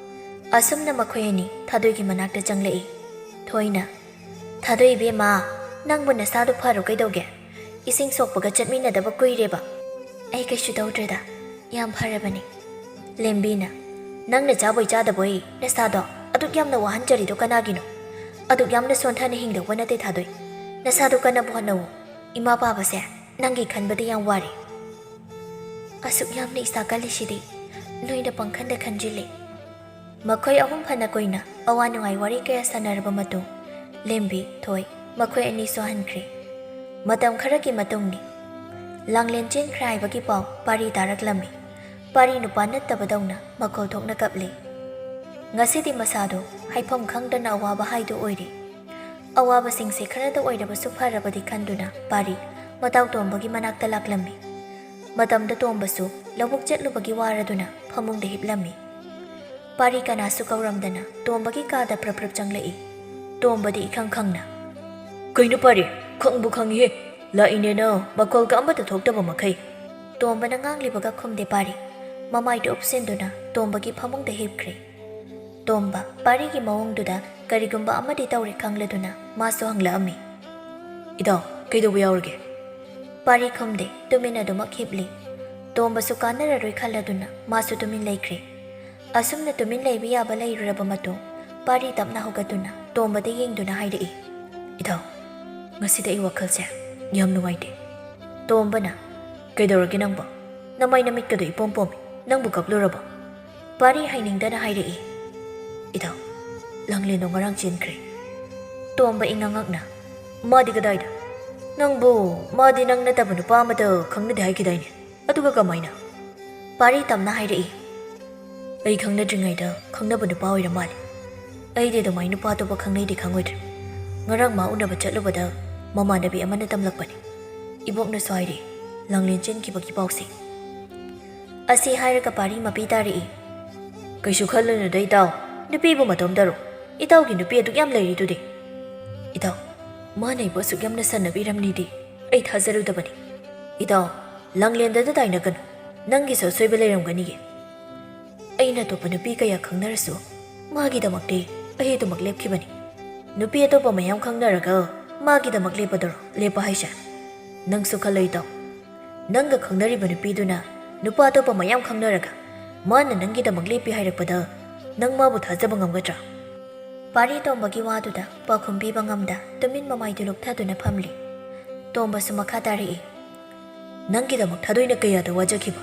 ꯑꯁꯨꯝꯅ ꯃꯈꯣꯏ ꯑꯅꯤ ꯊꯥꯗꯣꯏꯒꯤ ꯃꯅꯥꯛꯇ ꯆꯪꯂꯛꯏ꯫ ꯊꯣꯏꯅ, "ꯊꯥꯗꯣꯏ ꯏꯕꯦꯝꯃ, ꯅꯪꯕꯨ ꯅꯁꯥꯗꯨ ꯐꯔꯣ ꯀꯩꯗꯧꯒꯦ? ꯏꯁꯤꯡ ꯁꯣꯛꯄꯒ ꯆꯠꯃꯤꯟꯅꯗꯕ ꯀꯨꯏꯔꯦꯕ꯫" "ꯑꯩ ꯀꯩꯁꯨ ꯇꯧꯗ꯭ꯔꯦꯗ, ꯌꯥꯝ ꯐꯔꯕꯅꯤ꯫" ꯂꯦꯝꯕꯤꯅ, "ꯅꯪꯅ ꯆꯥꯕꯣꯏ ꯆꯥꯗꯕꯣꯏ ꯅꯁꯥꯗꯣ ꯑꯗꯨꯛ ꯌꯥꯝꯅ ꯋꯥꯍꯟꯖꯔꯤꯗꯣ ꯀꯅꯥꯒꯤꯅꯣ? ꯑꯗꯨꯛ ꯌꯥꯝꯅ ꯁꯣꯟꯊꯅ ꯍꯤꯡꯗꯧꯕ ꯅꯠꯇꯦ ꯊꯥꯗꯣꯏ꯫ ꯅꯁꯥꯗꯣ ꯀꯟꯅꯕ ꯍꯣꯠꯅꯧ꯫ ꯏꯃꯥ ꯄꯥꯕꯁꯦ ꯅꯪꯒꯤ ꯈꯟꯕꯗ ꯌꯥꯝ ꯋꯥꯔꯦ꯫" "ꯑꯁꯨꯛ ꯌꯥꯝꯅ ꯏꯁꯥ ꯀꯜꯂꯤꯁꯤꯗꯤ ꯅꯣꯏꯅ ꯄꯪꯈꯟꯗ ꯈꯟꯖꯤꯜꯂꯤ꯫" ꯃꯈꯣꯏ ꯑꯍꯨꯝ ꯐꯅ ꯀꯨꯏꯅ ꯑꯋꯥ ꯅꯨꯡꯉꯥꯏ ꯋꯥꯔꯤ ꯀꯌꯥ ꯁꯥꯟꯅꯔꯕ ꯃꯇꯨꯡ, ꯂꯦꯝꯕꯤ, ꯊꯣꯏ, ꯃꯈꯣꯏ ꯑꯅꯤꯁꯨ ꯍꯟꯈ꯭ꯔꯦ꯫ ꯃꯇꯝ ꯈꯔꯒꯤ ꯃꯇꯨꯡꯅꯤ꯫ ꯂꯥꯡꯂꯦꯟ ꯆꯦꯟꯈ꯭ꯔꯦ ꯍꯥꯏꯕꯒꯤ ꯄꯥꯎ ꯄꯥꯔꯤ ꯇꯥꯔꯛꯂꯝꯃꯤ꯫ ꯄꯥꯔꯤ ꯅꯨꯄꯥ ꯅꯠꯇꯕꯗꯧꯅ ꯃꯈꯣꯜ ꯊꯣꯛꯅ ꯀꯞꯂꯤ꯫ ꯉꯁꯤꯗꯤ ꯃꯁꯥꯗꯨ ꯍꯥꯏꯐꯝ ꯈꯪꯗꯅ ꯑꯋꯥꯕ ꯍꯥꯏꯗꯨ ꯑꯣꯏꯔꯦ꯫ ꯑꯋꯥꯕꯁꯤꯡꯁꯦ ꯈꯔꯗ ꯑꯣꯏꯔꯕꯁꯨ ꯐꯔꯕꯗꯤ ꯈꯟꯗꯨꯅ ꯄꯥꯔꯤ ꯃꯇꯥꯎ ꯇꯣꯝꯕꯒꯤ ꯃꯅꯥꯛꯇ ꯂꯥꯛꯂꯝꯃꯤ꯫ ꯃꯇꯝꯗ ꯇꯣꯝꯕꯁꯨ ꯂꯧꯕꯨꯛ ꯆꯠꯂꯨꯕꯒꯤ ꯋꯥꯔꯗꯨꯅ ꯐꯃꯨꯡꯗ ꯍꯤꯞꯂꯝꯃꯤ꯫ ꯄꯥꯔꯤ ꯀꯅꯥꯁꯨ ꯀꯧꯔꯝꯗꯅ ꯇꯣꯝꯕꯒꯤ ꯀꯥꯗ ꯄ꯭ꯔꯞ ꯄ꯭ꯔꯞ ꯆꯪꯂꯛꯏ꯫ ꯇꯣꯝꯕꯗꯤ ꯏꯈꯪ ꯈꯪꯅ, "ꯀꯩꯅꯣ ꯄꯥꯔꯤ, ꯈꯪꯕꯨ ꯈꯪꯉꯤꯍꯦ꯫ ꯂꯥꯛꯏꯅꯦ ꯅꯪ, ꯃꯈꯣꯜꯒ ꯑꯃꯠꯇ ꯊꯣꯛꯇꯕ ꯃꯈꯩ꯫" ꯇꯣꯝꯕꯅ ꯉꯥꯡꯂꯤꯕꯒ ꯈꯨꯝꯗꯦ ꯄꯥꯔꯤ꯫ ꯃꯃꯥꯏꯗꯨ ꯎꯞꯁꯤꯟꯗꯨꯅ ꯇꯣꯝꯕꯒꯤ ꯐꯃꯨꯡꯗ ꯍꯤꯞꯈ꯭ꯔꯦ꯫ ꯇꯣꯝꯕ ꯄꯥꯔꯤꯒꯤ ꯃꯑꯣꯡꯗꯨꯗ ꯀꯔꯤꯒꯨꯝꯕ ꯑꯃꯗꯤ ꯇꯧꯔꯦ ꯈꯪꯂꯗꯨꯅ ꯃꯥꯁꯨ ꯍꯪꯂꯛꯑꯝꯃꯤ, "ꯏꯇꯥꯎ, ꯀꯩꯗꯧꯕ ꯌꯥꯎꯔꯒꯦ?" ꯄꯥꯔꯤ ꯈꯨꯝꯗꯦ, ꯇꯨꯃꯤꯟ ꯑꯗꯨꯃꯛ ꯍꯤꯞꯂꯤ꯫ ꯇꯣꯝꯕꯁꯨ ꯀꯥꯟꯅꯔꯔꯣꯏ ꯈꯜꯂꯗꯨꯅ ꯃꯥꯁꯨ ꯇꯨꯃꯤꯟ ꯂꯩꯈ꯭ꯔꯦ꯫ ꯑꯁꯨꯝꯅ ꯇꯨꯃꯤꯟ ꯂꯩꯕ ꯌꯥꯕ ꯂꯩꯔꯨꯔꯕ ꯃꯇꯨꯡ, ꯄꯥꯔꯤ ꯇꯞꯅ ꯍꯧꯒꯠꯇꯨꯅ ꯇꯣꯝꯕꯗ ꯌꯦꯡꯗꯨꯅ ꯍꯥꯏꯔꯛꯏ, "ꯏꯇꯥꯎ, ꯉꯁꯤꯗꯤ ꯑꯩ ꯋꯥꯈꯜꯁꯦ ꯌꯥꯝ ꯅꯨꯡꯉꯥꯏꯇꯦ꯫" ꯇꯣꯝꯕꯅ, "ꯀꯩꯗꯧꯔꯒꯦ ꯅꯪꯕꯣ? ꯅꯃꯥꯏ ꯅꯃꯤꯠꯀꯗꯣ ꯏꯄꯣꯝ ꯄꯣꯝꯃꯤ꯫ ꯅꯪꯕꯨ ꯀꯞꯂꯨꯔꯕꯣ?" ꯄꯥꯔꯤ ꯍꯥꯏꯅꯤꯡꯗꯅ ꯍꯥꯏꯔꯛꯏ, "ꯏꯇꯥꯎ, ꯂꯥꯡꯂꯦꯟꯗꯣ ꯉꯔꯥꯡ ꯆꯦꯟꯈ꯭ꯔꯦ꯫" ꯇꯣꯝꯕ ꯏꯉꯛ ꯉꯛꯅ, "ꯃꯥꯗꯤ ꯀꯗꯥꯏꯗ? ꯅꯪꯕꯨ, ꯃꯥꯗꯤ ꯅꯪ ꯅꯠꯇꯕ ꯅꯨꯄꯥ ꯑꯃꯗ ꯈꯪꯅꯗꯦ ꯍꯥꯏꯈꯤꯗꯥꯏꯅꯦ? ꯑꯗꯨꯒ ꯀꯃꯥꯏꯅ?" ꯄꯥꯔꯤ ꯇꯞꯅ ꯍꯥꯏꯔꯛꯏ, "ꯑꯩ ꯈꯪꯅꯗ꯭ꯔꯤꯉꯩꯗ ꯈꯪꯅꯕ ꯅꯨꯄꯥ ꯑꯣꯏꯔ ꯃꯥꯜꯂꯦ꯫ ꯑꯩꯗꯤ ꯑꯗꯨꯃꯥꯏꯅ ꯅꯨꯄꯥ ꯑꯇꯣꯞꯄ ꯈꯪꯅꯩꯗꯤ ꯈꯪꯉꯣꯏꯗ꯭ꯔꯦ꯫ ꯉꯔꯥꯡ ꯃꯥ ꯎꯅꯕ ꯆꯠꯂꯨꯕꯗ ꯃꯃꯥꯟꯅꯕꯤ ꯑꯃꯅ ꯇꯝꯂꯛꯄꯅꯦ꯫ ꯏꯕꯣꯛꯅꯁꯨ ꯍꯥꯏꯔꯛꯏ, ꯂꯥꯡꯂꯦꯟ ꯆꯦꯟꯈꯤꯕꯒꯤ ꯄꯥꯎꯁꯦ꯫" ꯑꯁꯤ ꯍꯥꯏꯔꯒ ꯄꯥꯔꯤ ꯃꯄꯤ ꯇꯥꯔꯛꯏ, "ꯀꯩꯁꯨ ꯈꯜꯂꯨꯅꯨꯗ ꯏꯇꯥꯎ, ꯅꯨꯄꯤꯕꯨ ꯃꯇꯣꯝꯗꯔꯣ? ꯏꯇꯥꯎꯒꯤ ꯅꯨꯄꯤ ꯑꯗꯨꯛ ꯌꯥꯝ ꯂꯩꯔꯤꯗꯨꯗꯤ꯫" "ꯏꯇꯥꯎ, ꯃꯥꯅ ꯑꯩꯕꯨ ꯑꯁꯨꯛ ꯌꯥꯝꯅ ꯁꯟꯅꯕꯤꯔꯝꯅꯤꯗꯤ ꯑꯩ ꯊꯥꯖꯔꯨꯗꯕꯅꯤ꯫ ꯏꯇꯥꯎ, ꯂꯥꯡꯂꯦꯟꯗꯗ ꯇꯥꯏꯅꯒꯅꯨ, ꯅꯪꯒꯤꯁꯨ ꯑꯁꯣꯏꯕ ꯂꯩꯔꯝꯒꯅꯤꯌꯦ꯫ ꯑꯩꯅ ꯑꯇꯣꯞꯄ ꯅꯨꯄꯤ ꯀꯌꯥ ꯈꯪꯅꯔꯁꯨ ꯃꯥꯒꯤꯗꯃꯛꯇꯤ ꯑꯩ ꯑꯗꯨꯃꯛ ꯂꯦꯞꯈꯤꯕꯅꯤ꯫ ꯅꯨꯄꯤ ꯑꯇꯣꯞꯄ ꯃꯌꯥꯝ ꯈꯪꯅꯔꯒ ꯃꯥꯒꯤꯗꯃꯛ ꯂꯦꯞꯄꯗꯨꯔꯣ ꯂꯦꯞꯄ ꯍꯥꯏꯁꯦ? ꯅꯪꯁꯨ ꯈꯜꯂꯣ ꯏꯇꯥꯎ, ꯅꯪꯒ ꯈꯪꯅꯔꯤꯕ ꯅꯨꯄꯤꯗꯨꯅ ꯅꯨꯄꯥ ꯑꯇꯣꯞꯄ ꯃꯌꯥꯝ ꯈꯪꯅꯔꯒ ꯃꯥꯅ ꯅꯪꯒꯤꯗꯃꯛ ꯂꯦꯞꯄꯤ ꯍꯥꯏꯔꯛꯄꯗ ꯅꯪ ꯃꯥꯕꯨ ꯊꯥꯖꯕ ꯉꯝꯒꯗ꯭ꯔꯥ?" ꯄꯥꯔꯤ ꯇꯣꯝꯕꯒꯤ ꯋꯥꯗꯨꯗ ꯄꯥꯎꯈꯨꯝ ꯄꯤꯕ ꯉꯝꯗ ꯇꯨꯃꯤꯟ ꯃꯃꯥꯏꯗꯨ ꯂꯨꯞꯊꯗꯨꯅ ꯐꯝꯂꯤ꯫ ꯇꯣꯝꯕꯁꯨ ꯃꯈꯥ ꯇꯥꯔꯛꯏ, "ꯅꯪꯒꯤꯗꯃꯛ ꯊꯥꯗꯣꯏꯅ ꯀꯌꯥꯗ ꯋꯥꯖꯈꯤꯕ,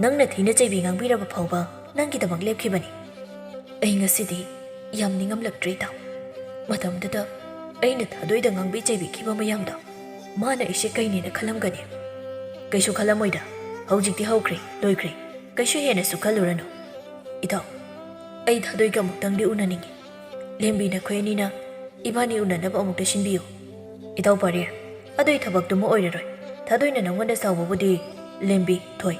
ꯅꯪꯅ ꯊꯤꯅ ꯆꯩꯕꯤ ꯉꯥꯡꯕꯤꯔꯕ ꯐꯥꯎꯕ ꯅꯪꯒꯤꯗꯃꯛ ꯂꯦꯞꯈꯤꯕꯅꯤ꯫ ꯑꯩ ꯉꯁꯤꯗꯤ ꯌꯥꯝ ꯅꯤꯡꯉꯝꯂꯛꯇ꯭ꯔꯦ ꯏꯇꯥꯎ꯫ ꯃꯇꯝꯗꯨꯗ ꯑꯩꯅ ꯊꯥꯗꯣꯏꯗ ꯉꯥꯡꯕꯤ ꯆꯩꯕꯤꯈꯤꯕ ꯃꯌꯥꯝꯗꯣ ꯃꯥꯅ ꯑꯩꯁꯦ ꯀꯩꯅꯦꯅ ꯈꯜꯂꯝꯒꯅꯤ꯫ ꯀꯩꯁꯨ ꯈꯜꯂꯝꯃꯣꯏꯗ, ꯍꯧꯖꯤꯛꯇꯤ ꯍꯧꯈ꯭ꯔꯦ, ꯂꯣꯏꯈ꯭ꯔꯦ, ꯀꯩꯁꯨ ꯍꯦꯟꯅꯁꯨ ꯈꯜꯂꯨꯔꯅꯨ꯫ ꯏꯇꯥꯎ, ꯑꯩ ꯊꯥꯗꯣꯏꯒ ꯑꯃꯨꯛꯇꯪꯗꯤ ꯎꯅꯅꯤꯡꯉꯤ꯫ ꯂꯦꯝꯕꯤ, ꯅꯈꯣꯏ ꯑꯅꯤꯅ ꯏꯕꯥꯅꯤ ꯎꯅꯅꯕ ꯑꯃꯨꯛꯇ ꯁꯤꯟꯕꯤꯌꯨ꯫" "ꯏꯇꯥꯎ ꯄꯥꯔꯤ, ꯑꯗꯨꯏ ꯊꯕꯛꯇꯨꯃ ꯑꯣꯏꯔꯔꯣꯏ꯫ ꯊꯥꯗꯣꯏꯅ ꯅꯪꯉꯣꯟꯗ ꯁꯥꯎꯕꯕꯨꯗꯤ ꯂꯦꯝꯕꯤ, ꯊꯣꯏ,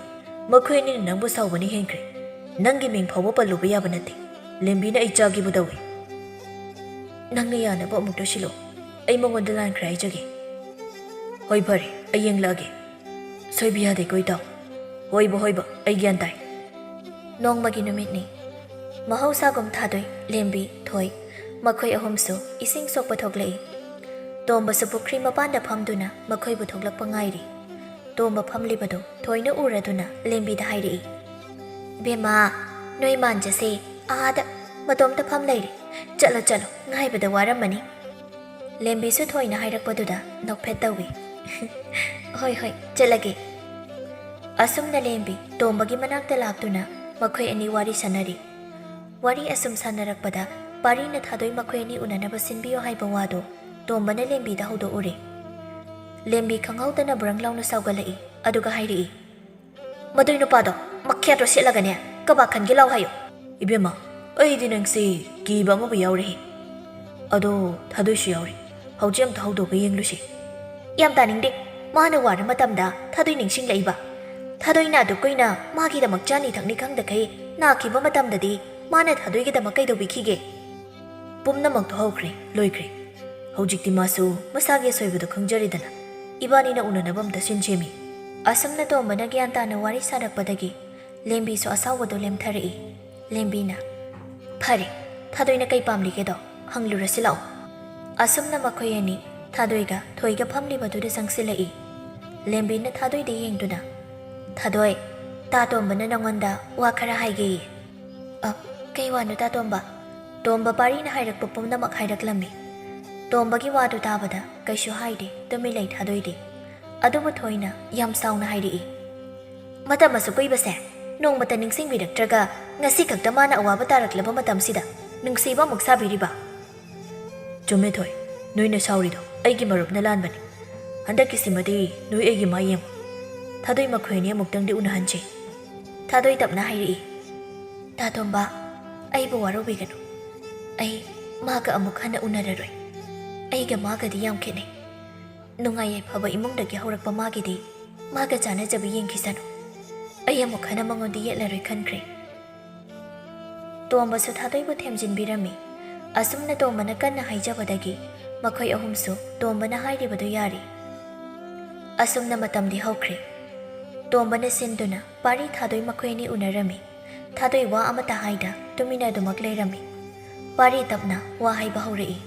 ꯃꯈꯣꯏ ꯑꯅꯤꯅ ꯅꯪꯕꯨ ꯁꯥꯎꯕꯅ ꯍꯦꯟꯈ꯭ꯔꯦ꯫ ꯅꯪꯒꯤ ꯃꯤꯡ ꯐꯥꯎꯕ ꯄꯜꯂꯨꯕ ꯌꯥꯕ ꯅꯠꯇꯦ꯫ ꯂꯦꯝꯕꯤꯅ ꯑꯩ ꯆꯥꯒꯦꯕꯨ ꯇꯧꯏ꯫" "ꯅꯪꯅ ꯌꯥꯅꯕ ꯑꯃꯨꯛꯇ ꯁꯤꯜꯂꯣ꯫ ꯑꯩ ꯃꯉꯣꯟꯗ ꯂꯥꯟꯈ꯭ꯔꯦ ꯍꯥꯏꯖꯒꯦ꯫" "ꯍꯣꯏ, ꯐꯔꯦ, ꯑꯩ ꯌꯦꯡꯂꯛꯑꯒꯦ꯫ ꯁꯣꯏꯕ ꯌꯥꯗꯦꯀꯣ ꯏꯇꯥꯎ?" "ꯍꯣꯏꯕ, ꯍꯣꯏꯕ, ꯑꯩ ꯒ꯭ꯌꯥꯟ ꯇꯥꯏ꯫" ꯅꯣꯡꯃꯒꯤ ꯅꯨꯃꯤꯠꯅꯤ꯫ ꯃꯍꯧꯁꯥꯒꯨꯝ ꯊꯥꯗꯣꯏ, ꯂꯦꯝꯕꯤ, ꯊꯣꯏ, ꯃꯈꯣꯏ ꯑꯍꯨꯝꯁꯨ ꯏꯁꯤꯡ ꯁꯣꯛꯄ ꯊꯣꯛꯂꯛꯏ꯫ ꯇꯣꯝꯕꯁꯨ ꯄꯨꯈ꯭ꯔꯤ ꯃꯄꯥꯟꯗ ꯐꯝꯗꯨꯅ ꯃꯈꯣꯏꯕꯨ ꯊꯣꯛꯂꯛꯄ ꯉꯥꯏꯔꯤ꯫ ꯇꯣꯝꯕ ꯐꯝꯂꯤꯕꯗꯨ ꯊꯣꯏꯅ ꯎꯔꯗꯨꯅ ꯂꯦꯝꯕꯤꯗ ꯍꯥꯏꯔꯛꯏ, "ꯏꯕꯦꯝꯃ, ꯅꯣꯏ ꯃꯥꯟꯖꯁꯦ ꯑꯥꯗ ꯃꯇꯣꯝꯇ ꯐꯝ ꯂꯩꯔꯦ꯫ ꯆꯠꯂꯣ ꯆꯠꯂꯣ, ꯉꯥꯏꯕꯗ ꯋꯥꯔꯝꯃꯅꯤ꯫" ꯂꯦꯝꯕꯤꯁꯨ ꯊꯣꯏꯅ ꯍꯥꯏꯔꯛꯄꯗꯨꯗ ꯅꯣꯛꯐꯦꯠ ꯇꯧꯏ꯫ "ꯍꯣꯏ ꯍꯣꯏ, ꯆꯠꯂꯒꯦ꯫" ꯑꯁꯨꯝꯅ ꯂꯦꯝꯕꯤ ꯇꯣꯝꯕꯒꯤ ꯃꯅꯥꯛꯇ ꯂꯥꯛꯇꯨꯅ ꯃꯈꯣꯏ ꯑꯅꯤ ꯋꯥꯔꯤ ꯁꯥꯟꯅꯔꯤ꯫ ꯋꯥꯔꯤ ꯑꯁꯨꯝ ꯁꯥꯟꯅꯔꯛꯄꯗ ꯄꯥꯔꯤꯅ ꯊꯥꯗꯣꯏ ꯃꯈꯣꯏ ꯑꯅꯤ ꯎꯅꯅꯕ ꯁꯤꯟꯕꯤꯌꯨ ꯍꯥꯏꯕ ꯋꯥꯗꯨ ꯇꯣꯝꯕꯅ ꯂꯦꯝꯕꯤꯗ ꯍꯧꯗꯣꯛꯎꯔꯦ꯫ ꯂꯦꯝꯕꯤ ꯈꯪꯍꯧꯗꯅ ꯕ꯭ꯔꯪ ꯂꯥꯎꯅ ꯁꯥꯎꯒꯠꯂꯛꯏ, ꯑꯗꯨꯒ ꯍꯥꯏꯔꯛꯏ, "ꯃꯗꯨꯏ ꯅꯨꯄꯥꯗꯣ ꯃꯈꯦꯠꯇꯣ ꯁꯦꯠꯂꯒꯅꯦ ꯀꯕꯥꯛ ꯈꯟꯒꯦ ꯂꯥꯎ ꯍꯥꯏꯌꯨ꯫" "ꯏꯕꯦꯝꯃ, ꯑꯩꯗꯤ ꯅꯪꯁꯦ ꯀꯤꯕ ꯑꯃꯕꯨ ꯌꯥꯎꯔꯦꯍꯦ꯫ ꯑꯗꯣ ꯊꯥꯗꯣꯏꯁꯨ ꯌꯥꯎꯔꯤ꯫ ꯍꯧꯖꯤꯛ ꯑꯝꯇ ꯍꯧꯗꯣꯛꯑꯒ ꯌꯦꯡꯂꯨꯁꯤ꯫" "ꯌꯥꯝ ꯇꯥꯅꯤꯡꯗꯦ꯫ ꯃꯥꯅ ꯋꯥꯔ ꯃꯇꯝꯗ ꯊꯥꯗꯣꯏ ꯅꯤꯡꯁꯤꯡꯂꯛꯏꯕ꯫ ꯊꯥꯗꯣꯏꯅ ꯑꯗꯨ ꯀꯨꯏꯅ ꯃꯥꯒꯤꯗꯃꯛ ꯆꯥꯅꯤ ꯊꯛꯅꯤ ꯈꯪꯗꯈꯩ ꯅꯥꯈꯤꯕ ꯃꯇꯝꯗꯗꯤ ꯃꯥꯅ ꯊꯥꯗꯣꯏꯒꯤꯗꯃꯛ ꯀꯩꯗꯧꯕꯤꯈꯤꯒꯦ?" "ꯄꯨꯝꯅꯃꯛꯇꯣ ꯍꯧꯈ꯭ꯔꯦ, ꯂꯣꯏꯈ꯭ꯔꯦ꯫ ꯍꯧꯖꯤꯛꯇꯤ ꯃꯥꯁꯨ ꯃꯁꯥꯒꯤ ꯑꯁꯣꯏꯕꯗꯣ ꯈꯪꯖꯔꯦꯗꯅ꯫ ꯏꯕꯥꯅꯤꯅ ꯎꯅꯅꯕ ꯑꯝꯇ ꯁꯤꯟꯁꯦꯃꯤ꯫" ꯑꯁꯨꯝꯅ ꯇꯣꯝꯕꯅ ꯒ꯭ꯌꯥꯟ ꯇꯥꯅ ꯋꯥꯔꯤ ꯁꯥꯔꯛꯄꯗꯒꯤ ꯂꯦꯝꯕꯤꯁꯨ ꯑꯁꯥꯎꯕꯗꯣ ꯂꯦꯝꯊꯔꯛꯏ꯫ ꯂꯦꯝꯕꯤꯅ, "ꯐꯔꯦ, ꯊꯥꯗꯣꯏꯅ ꯀꯩ ꯄꯥꯝꯂꯤꯒꯦꯗꯣ ꯍꯪꯂꯨꯔꯁꯤ ꯂꯥꯛꯑꯣ꯫" ꯑꯁꯨꯝꯅ ꯃꯈꯣꯏ ꯑꯅꯤ ꯊꯥꯗꯣꯏꯒ ꯊꯣꯏꯒ ꯐꯝꯂꯤꯕꯗꯨꯗ ꯆꯪꯁꯤꯜꯂꯛꯏ꯫ ꯂꯦꯝꯕꯤꯅ ꯊꯥꯗꯣꯏꯗ ꯌꯦꯡꯗꯨꯅ, "ꯊꯥꯗꯣꯏ, ꯇꯥ ꯇꯣꯝꯕꯅ ꯅꯪꯉꯣꯟꯗ ꯋꯥ ꯈꯔ ꯍꯥꯏꯒꯦꯌꯦ꯫" "ꯑ, ꯀꯩ ꯋꯥꯅꯣ ꯇꯥ ꯇꯣꯝꯕ?" ꯇꯣꯝꯕ ꯄꯥꯔꯤꯅ ꯍꯥꯏꯔꯛꯄ ꯄꯨꯝꯅꯃꯛ ꯍꯥꯏꯔꯛꯂꯝꯃꯤ꯫ ꯇꯣꯝꯕꯒꯤ ꯋꯥꯗꯨ ꯇꯥꯕꯗ ꯀꯩꯁꯨ ꯍꯥꯏꯗꯦ, ꯇꯨꯃꯤꯟ ꯂꯩ ꯊꯥꯗꯣꯏꯗꯤ꯫ ꯑꯗꯨꯕꯨ ꯊꯣꯏꯅ ꯌꯥꯝ ꯁꯥꯎꯅ ꯍꯥꯏꯔꯛꯏ, "ꯃꯇꯝ ꯑꯁꯨꯛ ꯀꯨꯏꯕꯁꯦ ꯅꯣꯡꯃꯇ ꯅꯤꯡꯁꯤꯡꯕꯤꯔꯛꯇ꯭ꯔꯒ ꯉꯁꯤ ꯈꯛꯇ ꯃꯥꯅ ꯑꯋꯥꯕ ꯇꯥꯔꯛꯂꯕ ꯃꯇꯝꯁꯤꯗ ꯅꯨꯡꯁꯤꯕ ꯑꯃꯨꯛ ꯁꯥꯕꯤꯔꯤꯕ?" "ꯆꯨꯝꯃꯦ ꯊꯣꯏ, ꯅꯣꯏꯅ ꯁꯥꯎꯔꯤꯗꯣ ꯑꯩꯒꯤ ꯃꯔꯨꯞꯅ ꯂꯥꯟꯕꯅꯤ꯫ ꯍꯟꯗꯛꯀꯤꯁꯤꯃꯗꯤ ꯅꯣꯏ ꯑꯩꯒꯤ ꯃꯥ ꯌꯦꯡꯉꯨ꯫" ꯊꯥꯗꯣꯏ ꯃꯈꯣꯏ ꯑꯅꯤ ꯑꯃꯨꯛꯇꯪꯗꯤ ꯎꯅꯍꯟꯁꯤ꯫ ꯊꯥꯗꯣꯏ ꯇꯞꯅ ꯍꯥꯏꯔꯛꯏ, "ꯇꯥ ꯇꯣꯝꯕ, ꯑꯩꯕꯨ ꯋꯥꯔꯧꯕꯤꯒꯅꯨ꯫ ꯑꯩ ꯃꯥꯒ ꯑꯃꯨꯛ ꯍꯟꯅ ꯎꯅꯔꯔꯣꯏ꯫ ꯑꯩꯒ ꯃꯥꯒꯗꯤ ꯌꯥꯝ ꯈꯦꯠꯅꯩ꯫ ꯅꯨꯡꯉꯥꯏ ꯌꯥꯏꯐꯕ ꯏꯃꯨꯡꯗꯒꯤ ꯍꯧꯔꯛꯄ ꯃꯥꯒꯤꯗꯤ ꯃꯥꯒ ꯆꯥꯟꯅꯖꯕ ꯌꯦꯡꯈꯤꯁꯅꯨ꯫ ꯑꯩ ꯑꯃꯨꯛ ꯍꯟꯅ ꯃꯉꯣꯟꯗ ꯌꯦꯠꯂꯔꯣꯏ ꯈꯟꯈ꯭ꯔꯦ꯫" ꯇꯣꯝꯕꯁꯨ ꯊꯥꯗꯣꯏꯕꯨ ꯊꯦꯝꯖꯤꯟꯕꯤꯔꯝꯃꯤ꯫ ꯑꯁꯨꯝꯅ ꯇꯣꯝꯕꯅ ꯀꯟꯅ ꯍꯥꯏꯖꯕꯗꯒꯤ ꯃꯈꯣꯏ ꯑꯍꯨꯝꯁꯨ ꯇꯣꯝꯕꯅ ꯍꯥꯏꯔꯤꯕꯗꯨ ꯌꯥꯔꯤ꯫ ꯑꯁꯨꯝꯅ ꯃꯇꯝꯗꯤ ꯍꯧꯈ꯭ꯔꯦ꯫ ꯇꯣꯝꯕꯅ ꯁꯤꯟꯗꯨꯅ ꯄꯥꯔꯤ ꯊꯥꯗꯣꯏ ꯃꯈꯣꯏ ꯑꯅꯤ ꯎꯅꯔꯝꯃꯤ꯫ ꯊꯥꯗꯣꯏ ꯋꯥ ꯑꯃꯠꯇ ꯍꯥꯏꯗ ꯇꯨꯃꯤꯟꯅ ꯑꯗꯨꯃꯛ ꯂꯩꯔꯝꯃꯤ꯫ ꯄꯥꯔꯤ ꯇꯞꯅ ꯋꯥ ꯍꯥꯏꯕ ꯍꯧꯔꯛꯏ꯫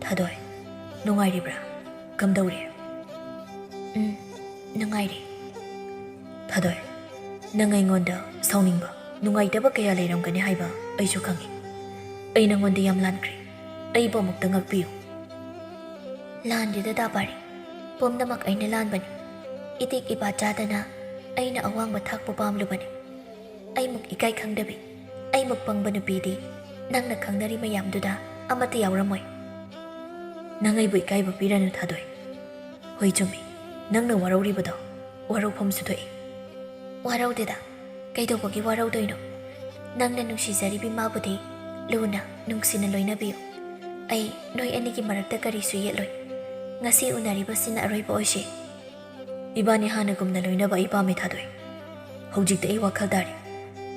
"ꯊꯥꯗꯣꯏ, ꯅꯨꯡꯉꯥꯏꯔꯤꯕ꯭ꯔꯥ? ꯀꯝꯗꯧꯔꯤ? ꯎꯝ, ꯅꯨꯡꯉꯥꯏꯔꯤ꯫ ꯊꯥꯗꯣꯏ, ꯅꯪ ꯑꯩꯉꯣꯟꯗ ꯁꯥꯎꯅꯤꯡꯕ, ꯅꯨꯡꯉꯥꯏꯇꯕ ꯀꯌꯥ ꯂꯩꯔꯝꯒꯅꯤ ꯍꯥꯏꯕ ꯑꯩꯁꯨ ꯈꯪꯏ꯫ ꯑꯩ ꯅꯪꯉꯣꯟꯗ ꯌꯥꯝ ꯂꯥꯟꯈ꯭ꯔꯦ꯫ ꯑꯩꯕꯨ ꯑꯃꯨꯛꯇ ꯉꯥꯛꯄꯤꯌꯨ꯫ ꯂꯥꯟꯗꯦꯗ ꯗꯥ ꯄꯥꯔꯤ, ꯄꯨꯝꯅꯃꯛ ꯑꯩꯅ ꯂꯥꯟꯕꯅꯤ꯫ ꯏꯇꯤꯛ ꯏꯄꯥ ꯆꯥꯗꯅ ꯑꯩꯅ ꯑꯋꯥꯡꯕ ꯊꯥꯛꯄꯨ ꯄꯥꯝꯂꯨꯕꯅꯤ꯫ ꯑꯩꯃꯨꯛ ꯏꯀꯥꯏ ꯈꯪꯗꯕꯤ, ꯑꯩꯃꯨꯛ ꯄꯪꯕ ꯅꯨꯄꯤꯗꯤ ꯅꯪꯅ ꯈꯪꯅꯔꯤ ꯃꯌꯥꯝꯗꯨꯗ ꯑꯃꯠꯇ ꯌꯥꯎꯔꯝꯃꯣꯏ꯫ ꯅꯪ ꯑꯩꯕꯨ ꯏꯀꯥꯏꯕ ꯄꯤꯔꯅꯨ ꯊꯥꯗꯣꯏ꯫ ꯍꯣꯏ ꯆꯨꯝꯃꯤ, ꯅꯪꯅ ꯋꯥꯔꯧꯔꯤꯕꯗꯣ ꯋꯥꯔꯧꯐꯝꯁꯨ ꯊꯣꯛꯏ꯫ ꯋꯥꯔꯧꯗꯦꯗ, ꯀꯩꯗꯧꯕꯒꯤ ꯋꯥꯔꯧꯗꯣꯏꯅꯣ? ꯅꯪꯅ ꯅꯨꯡꯁꯤꯖꯔꯤꯕꯤ ꯃꯥꯕꯨꯗꯤ ꯂꯨꯅ, ꯅꯨꯡꯁꯤꯅ ꯂꯣꯏꯅꯕꯤꯌꯨ꯫ ꯑꯩ ꯅꯣꯏ ꯑꯅꯤꯒꯤ ꯃꯔꯛꯇ ꯀꯔꯤꯁꯨ ꯌꯦꯠꯂꯣꯏ꯫ ꯉꯁꯤ ꯎꯅꯔꯤꯕꯁꯤꯅ ꯑꯔꯣꯏꯕ ꯑꯣꯏꯁꯤ꯫ ꯏꯕꯥꯅꯤ ꯍꯥꯟꯅꯒꯨꯝꯅ ꯂꯣꯏꯅꯕ ꯑꯩ ꯄꯥꯝꯃꯤ ꯊꯥꯗꯣꯏ꯫ ꯍꯧꯖꯤꯛꯇꯤ ꯑꯩ ꯋꯥꯈꯜ ꯇꯥꯔꯦ꯫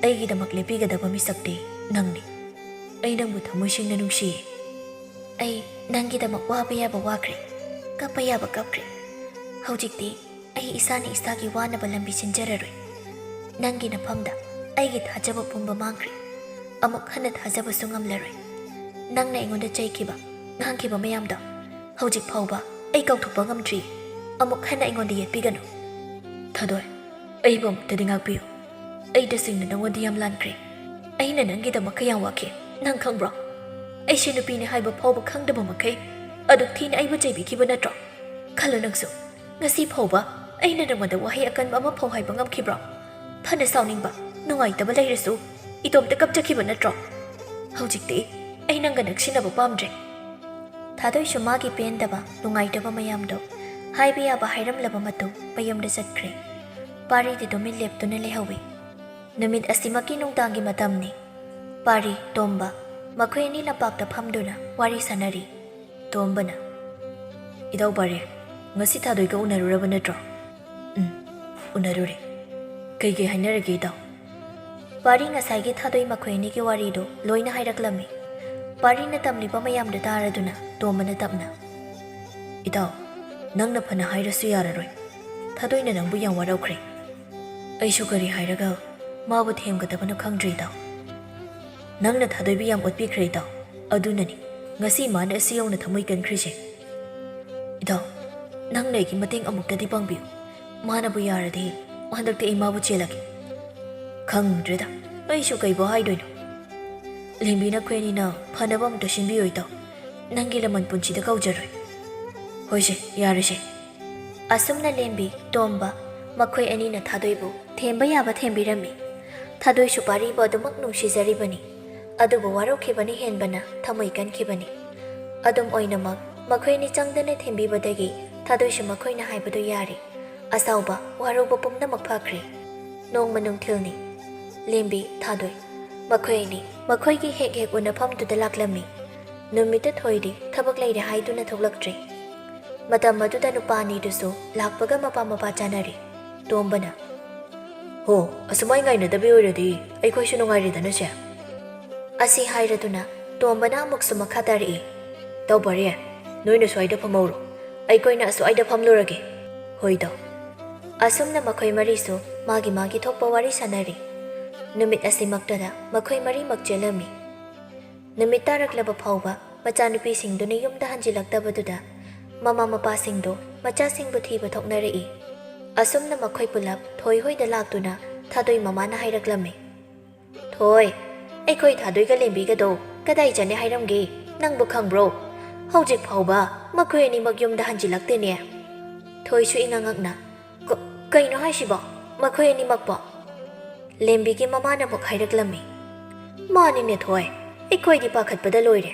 ꯑꯩꯒꯤꯗꯃꯛ ꯂꯦꯞꯄꯤꯒꯗꯕ ꯃꯤꯁꯛꯇꯤ ꯅꯪꯅꯤ꯫ ꯑꯩ ꯅꯪꯕꯨ ꯊꯃꯣꯏ ꯁꯦꯡꯅ ꯅꯨꯡꯁꯤꯌꯦ꯫ ꯑꯩ ꯅꯪꯒꯤꯗꯃꯛ ꯋꯥꯕ ꯌꯥꯕ ꯋꯥꯈ꯭ꯔꯦ, ꯀꯞꯄ ꯌꯥꯕ ꯀꯞꯈ꯭ꯔꯦ꯫ ꯍꯧꯖꯤꯛꯇꯤ ꯑꯩ ꯏꯁꯥꯅ ꯏꯁꯥꯒꯤ ꯋꯥꯅꯕ ꯂꯝꯕꯤ ꯁꯤꯟꯖꯔꯔꯣꯏ꯫ ꯅꯪꯒꯤ ꯅꯐꯝꯗ ꯑꯩꯒꯤ ꯊꯥꯖꯕ ꯄꯨꯝꯕ ꯃꯥꯡꯈ꯭ꯔꯦ꯫ ꯑꯃꯨꯛ ꯍꯟꯅ ꯊꯥꯖꯕꯁꯨ ꯉꯝꯂꯔꯣꯏ꯫ ꯅꯪꯅ ꯑꯩꯉꯣꯟꯗ ꯆꯩꯈꯤꯕ, ꯉꯥꯡꯈꯤꯕ ꯃꯌꯥꯝꯗꯣ ꯍꯧꯖꯤꯛ ꯐꯥꯎꯕ ꯑꯩ ꯀꯥꯎꯊꯣꯛꯄ ꯉꯝꯗ꯭ꯔꯤ꯫ ꯑꯃꯨꯛ ꯍꯟꯅ ꯑꯩꯉꯣꯟꯗ ꯌꯦꯠꯄꯤꯒꯅꯨ꯫ ꯊꯥꯗꯣꯏ, ꯑꯩꯕꯨ ꯑꯃꯨꯛꯇꯗꯤ ꯉꯥꯛꯄꯤꯌꯨ꯫ ꯑꯩ ꯇꯁꯦꯡꯅ ꯅꯉꯣꯟꯗ ꯌꯥꯝ ꯂꯥꯟꯈ꯭ꯔꯦ꯫ ꯑꯩꯅ ꯅꯪꯒꯤꯗꯃꯛ ꯀꯌꯥꯝ ꯋꯥꯈꯤ, ꯅꯪ ꯈꯪꯕ꯭ꯔꯣ? ꯑꯩꯁꯦ ꯅꯨꯄꯤꯅꯤ ꯍꯥꯏꯕ ꯐꯥꯎꯕ ꯈꯪꯗꯕ ꯃꯈꯩ ꯑꯗꯨꯛ ꯊꯤꯅ ꯑꯩꯕꯨ ꯆꯩꯕꯤꯈꯤꯕ ꯅꯠꯇ꯭ꯔꯣ? ꯈꯜꯂꯨ ꯅꯪꯁꯨ, ꯉꯁꯤ ꯐꯥꯎꯕ ꯑꯩꯅ ꯅꯉꯣꯟꯗ ꯋꯥꯍꯩ ꯑꯀꯟꯕ ꯑꯃ ꯐꯥꯎ ꯍꯥꯏꯕ ꯉꯝꯈꯤꯕ꯭ꯔꯣ? ꯐꯅ ꯁꯥꯎꯅꯤꯡꯕ, ꯅꯨꯡꯉꯥꯏꯇꯕ ꯂꯩꯔꯁꯨ ꯏꯇꯣꯝꯇ ꯀꯞꯆꯈꯤꯕ ꯅꯠꯇ꯭ꯔꯣ? ꯍꯧꯖꯤꯛꯇꯤ ꯑꯩ ꯅꯪꯒ ꯅꯛꯁꯤꯟꯅꯕ ꯄꯥꯝꯗ꯭ꯔꯦ꯫ ꯊꯥꯗꯣꯏꯁꯨ ꯃꯥꯒꯤ ꯄꯦꯟꯗꯕ, ꯅꯨꯡꯉꯥꯏꯇꯕ ꯃꯌꯥꯝꯗꯣ ꯍꯥꯏꯕ ꯌꯥꯕ ꯍꯥꯏꯔꯝꯂꯕ ꯃꯇꯨꯡ ꯃꯌꯨꯝꯗ ꯆꯠꯈ꯭ꯔꯦ꯫ ꯄꯥꯔꯤꯗꯤ ꯇꯨꯃꯤꯟ ꯂꯦꯞꯇꯨꯅ ꯂꯩꯍꯧꯏ꯫ ꯅꯨꯃꯤꯠ ꯑꯁꯤꯃꯛꯀꯤ ꯅꯨꯡꯗꯥꯡꯒꯤ ꯃꯇꯝꯅꯤ꯫ ꯄꯥꯔꯤ, ꯇꯣꯝꯕ, ꯃꯈꯣꯏ ꯑꯅꯤ ꯂꯝꯄꯥꯛꯇ ꯐꯝꯗꯨꯅ ꯋꯥꯔꯤ ꯁꯥꯟꯅꯔꯤ꯫ ꯇꯣꯝꯕꯅ, "ꯏꯇꯥꯎ ꯄꯥꯔꯤ, ꯉꯁꯤ ꯊꯥꯗꯣꯏꯒ ꯎꯅꯔꯨꯔꯕ ꯅꯠꯇ꯭ꯔꯣ?" "ꯎꯝ, ꯎꯅꯔꯨꯔꯦ꯫ ꯀꯩꯀꯩ ꯍꯥꯏꯅꯔꯒꯦ ꯏꯇꯥꯎ?" ꯄꯥꯔꯤ ꯉꯁꯥꯏꯒꯤ ꯊꯥꯗꯣꯏ ꯃꯈꯣꯏ ꯑꯅꯤꯒꯤ ꯋꯥꯔꯤꯗꯨ ꯂꯣꯏꯅ ꯍꯥꯏꯔꯛꯂꯝꯃꯤ꯫ ꯄꯥꯔꯤꯅ ꯇꯝꯂꯤꯕ ꯃꯌꯥꯝꯗꯨ ꯇꯥꯔꯗꯨꯅ ꯇꯣꯝꯕꯅ ꯇꯞꯅ, "ꯏꯇꯥꯎ, ꯅꯪꯅ ꯐꯅ ꯍꯥꯏꯔꯁꯨ ꯌꯥꯔꯔꯣꯏ꯫ ꯊꯥꯗꯣꯏꯅ ꯅꯪꯕꯨ ꯌꯥꯝ ꯋꯥꯔꯧꯈ꯭ꯔꯦ꯫ ꯑꯩꯁꯨ ꯀꯔꯤ ꯍꯥꯏꯔꯒ ꯃꯥꯕꯨ ꯊꯦꯝꯒꯗꯕꯅꯣ ꯈꯪꯗ꯭ꯔꯦ ꯏꯇꯥꯎ꯫ ꯅꯪꯅ ꯊꯥꯗꯣꯏꯕꯨ ꯌꯥꯝ ꯑꯣꯠꯄꯤꯈ꯭ꯔꯦ ꯏꯇꯥꯎ꯫ ꯑꯗꯨꯅꯅꯤ ꯉꯁꯤ ꯃꯥꯅ ꯑꯁꯤ ꯌꯧꯅ ꯊꯃꯣꯏ ꯀꯟꯈ꯭ꯔꯤꯁꯦ꯫ ꯏꯇꯥꯎ, ꯅꯪꯅ ꯑꯩꯒꯤ ꯃꯇꯦꯡ ꯑꯃꯨꯛꯇꯗꯤ ꯄꯥꯡꯕꯤꯌꯨ꯫ ꯃꯥꯅꯕꯨ ꯌꯥꯔꯗꯤ ꯍꯟꯗꯛꯇꯤ ꯑꯩ ꯃꯥꯕꯨ ꯆꯦꯜꯂꯒꯦ꯫ ꯈꯪꯗ꯭ꯔꯦꯗ, ꯑꯩꯁꯨ ꯀꯩꯕꯨ ꯍꯥꯏꯗꯣꯏꯅꯣ꯫ ꯂꯦꯝꯕꯤ, ꯅꯈꯣꯏ ꯑꯅꯤꯅ ꯐꯅꯕ ꯑꯃꯨꯛꯇ ꯁꯤꯟꯕꯤꯌꯨ ꯏꯇꯥꯎ꯫ ꯅꯪꯒꯤ ꯂꯃꯟ ꯄꯨꯟꯁꯤꯗ ꯀꯥꯎꯖꯔꯣꯏ꯫ ꯍꯣꯏꯁꯦ, ꯌꯥꯔꯦꯁꯦ꯫ ꯑꯁꯨꯝꯅ ꯂꯦꯝꯕꯤ, ꯇꯣꯝꯕ, ꯃꯈꯣꯏ ꯑꯅꯤꯅ ꯊꯥꯗꯣꯏꯕꯨ ꯊꯦꯝꯕ ꯌꯥꯕ ꯊꯦꯝꯕꯤꯔꯝꯃꯤ꯫ ꯊꯥꯗꯣꯏ ꯁꯨꯄꯥꯔꯤꯕꯨ ꯑꯗꯨꯃꯛ ꯅꯨꯡꯁꯤꯖꯔꯤꯕꯅꯤ꯫ ꯑꯗꯨꯕꯨ ꯋꯥꯔꯧꯈꯤꯕꯅ ꯍꯦꯟꯕꯅ ꯊꯃꯣꯏ ꯀꯟꯈꯤꯕꯅꯤ꯫ ꯑꯗꯨꯝ ꯑꯣꯏꯅꯃꯛ, ꯃꯈꯣꯏ ꯑꯅꯤ ꯆꯪꯗꯅ ꯊꯦꯝꯕꯤꯕꯗꯒꯤ ꯊꯥꯗꯣꯏꯁꯨ ꯃꯈꯣꯏꯅ ꯍꯥꯏꯕꯗꯨ ꯌꯥꯔꯦ꯫ ꯑꯁꯥꯎꯕ, ꯋꯥꯔꯧꯕ ꯄꯨꯝꯅꯃꯛ ꯐꯈ꯭ꯔꯦ꯫ ꯅꯣꯡꯃ ꯅꯨꯡꯊꯤꯜꯅꯤ꯫ ꯂꯦꯝꯕꯤ, ꯊꯥꯗꯣꯏ, ꯃꯈꯣꯏ ꯑꯅꯤ ꯃꯈꯣꯏꯒꯤ ꯍꯦꯛ ꯍꯦꯛ ꯎꯅꯐꯝꯗꯨꯗ ꯂꯥꯛꯂꯝꯃꯤ꯫ ꯅꯨꯃꯤꯠꯇ ꯊꯣꯏꯗꯤ ꯊꯕꯛ ꯂꯩꯔꯦ ꯍꯥꯏꯗꯨꯅ ꯊꯣꯛꯂꯛꯇ꯭ꯔꯦ꯫ ꯃꯇꯝ ꯑꯗꯨꯗ ꯅꯨꯄꯥ ꯑꯅꯤꯗꯨꯁꯨ ꯂꯥꯛꯄꯒ ꯃꯄꯥ ꯃꯄꯥ ꯆꯥꯅꯔꯦ꯫ ꯇꯣꯝꯕꯅ, "ꯍꯣ, ꯑꯁꯨꯃꯥꯏ ꯉꯥꯏꯅꯗꯕꯤ ꯑꯣꯏꯔꯗꯤ ꯑꯩꯈꯣꯏꯁꯨ ꯅꯨꯡꯉꯥꯏꯔꯦꯗꯅ ꯁꯦ?" ꯑꯁꯤ ꯍꯥꯏꯔꯗꯨꯅ ꯇꯣꯝꯕꯅ ꯑꯃꯨꯛꯁꯨ ꯃꯈꯥ ꯇꯥꯔꯛꯏ, "ꯇꯧꯕꯔꯦ, ꯅꯣꯏꯅ ꯁ꯭ꯋꯥꯏꯗ ꯐꯝꯍꯧꯔꯣ, ꯑꯩꯈꯣꯏꯅ ꯑꯁ꯭ꯋꯥꯏꯗ ꯐꯝꯂꯨꯔꯒꯦ꯫ ꯍꯣꯏꯗꯣ?" ꯑꯁꯨꯝꯅ ꯃꯈꯣꯏ ꯃꯔꯤꯁꯨ ꯃꯥꯒꯤ ꯃꯥꯒꯤ ꯊꯣꯛꯄ ꯋꯥꯔꯤ ꯁꯥꯅꯔꯤ꯫ ꯅꯨꯃꯤꯠ ꯑꯁꯤꯃꯛꯇꯗ ꯃꯈꯣꯏ ꯃꯔꯤꯃꯛ ꯆꯦꯜꯂꯝꯃꯤ꯫ ꯅꯨꯃꯤꯠ ꯇꯥꯔꯛꯂꯕ ꯐꯥꯎꯕ ꯃꯆꯥꯅꯨꯄꯤꯁꯤꯡꯗꯨꯅ ꯌꯨꯝꯗ ꯍꯟꯖꯤꯜꯂꯛꯇꯕꯗꯨꯗ ꯃꯃꯥ ꯃꯄꯥꯁꯤꯡꯗꯨ ꯃꯆꯥꯁꯤꯡꯕꯨ ꯊꯤꯕ ꯊꯣꯛꯅꯔꯛꯏ꯫ ꯑꯁꯨꯝꯅ ꯃꯈꯣꯏ ꯄꯨꯂꯞ ꯊꯣꯏ ꯍꯣꯏꯗ ꯂꯥꯛꯇꯨꯅ ꯊꯥꯗꯣꯏ ꯃꯃꯥꯅ ꯍꯥꯏꯔꯛꯂꯝꯃꯤ, "ꯊꯣꯏ, ꯑꯩꯈꯣꯏ ꯊꯥꯗꯣꯏꯒ ꯂꯦꯝꯕꯤꯒꯗꯣ ꯀꯗꯥꯏ ꯆꯠꯅꯤ ꯍꯥꯏꯔꯝꯒꯦ? ꯅꯪꯕꯨ ꯈꯪꯕ꯭ꯔꯣ? ꯍꯧꯖꯤꯛ ꯐꯥꯎꯕ ꯃꯈꯣꯏ ꯑꯅꯤꯃꯛ ꯌꯨꯝꯗ ꯍꯟꯖꯤꯜꯂꯛꯇꯦꯅꯦ?" ꯊꯣꯏꯁꯨ ꯏꯉꯛ ꯉꯛꯅ, "ꯀ-, ꯀꯩꯅꯣ ꯍꯥꯏꯁꯤꯕꯣ? ꯃꯈꯣꯏ ꯑꯅꯤꯃꯛꯄꯣ?" ꯂꯦꯝꯕꯤꯒꯤ ꯃꯃꯥꯅ ꯑꯃꯨꯛ ꯍꯥꯏꯔꯛꯂꯝꯃꯤ, "ꯃꯥꯅꯤꯅꯦ ꯊꯣꯏ, ꯑꯩꯈꯣꯏꯗꯤ ꯄꯥꯈꯠꯄꯗ ꯂꯣꯏꯔꯦ꯫"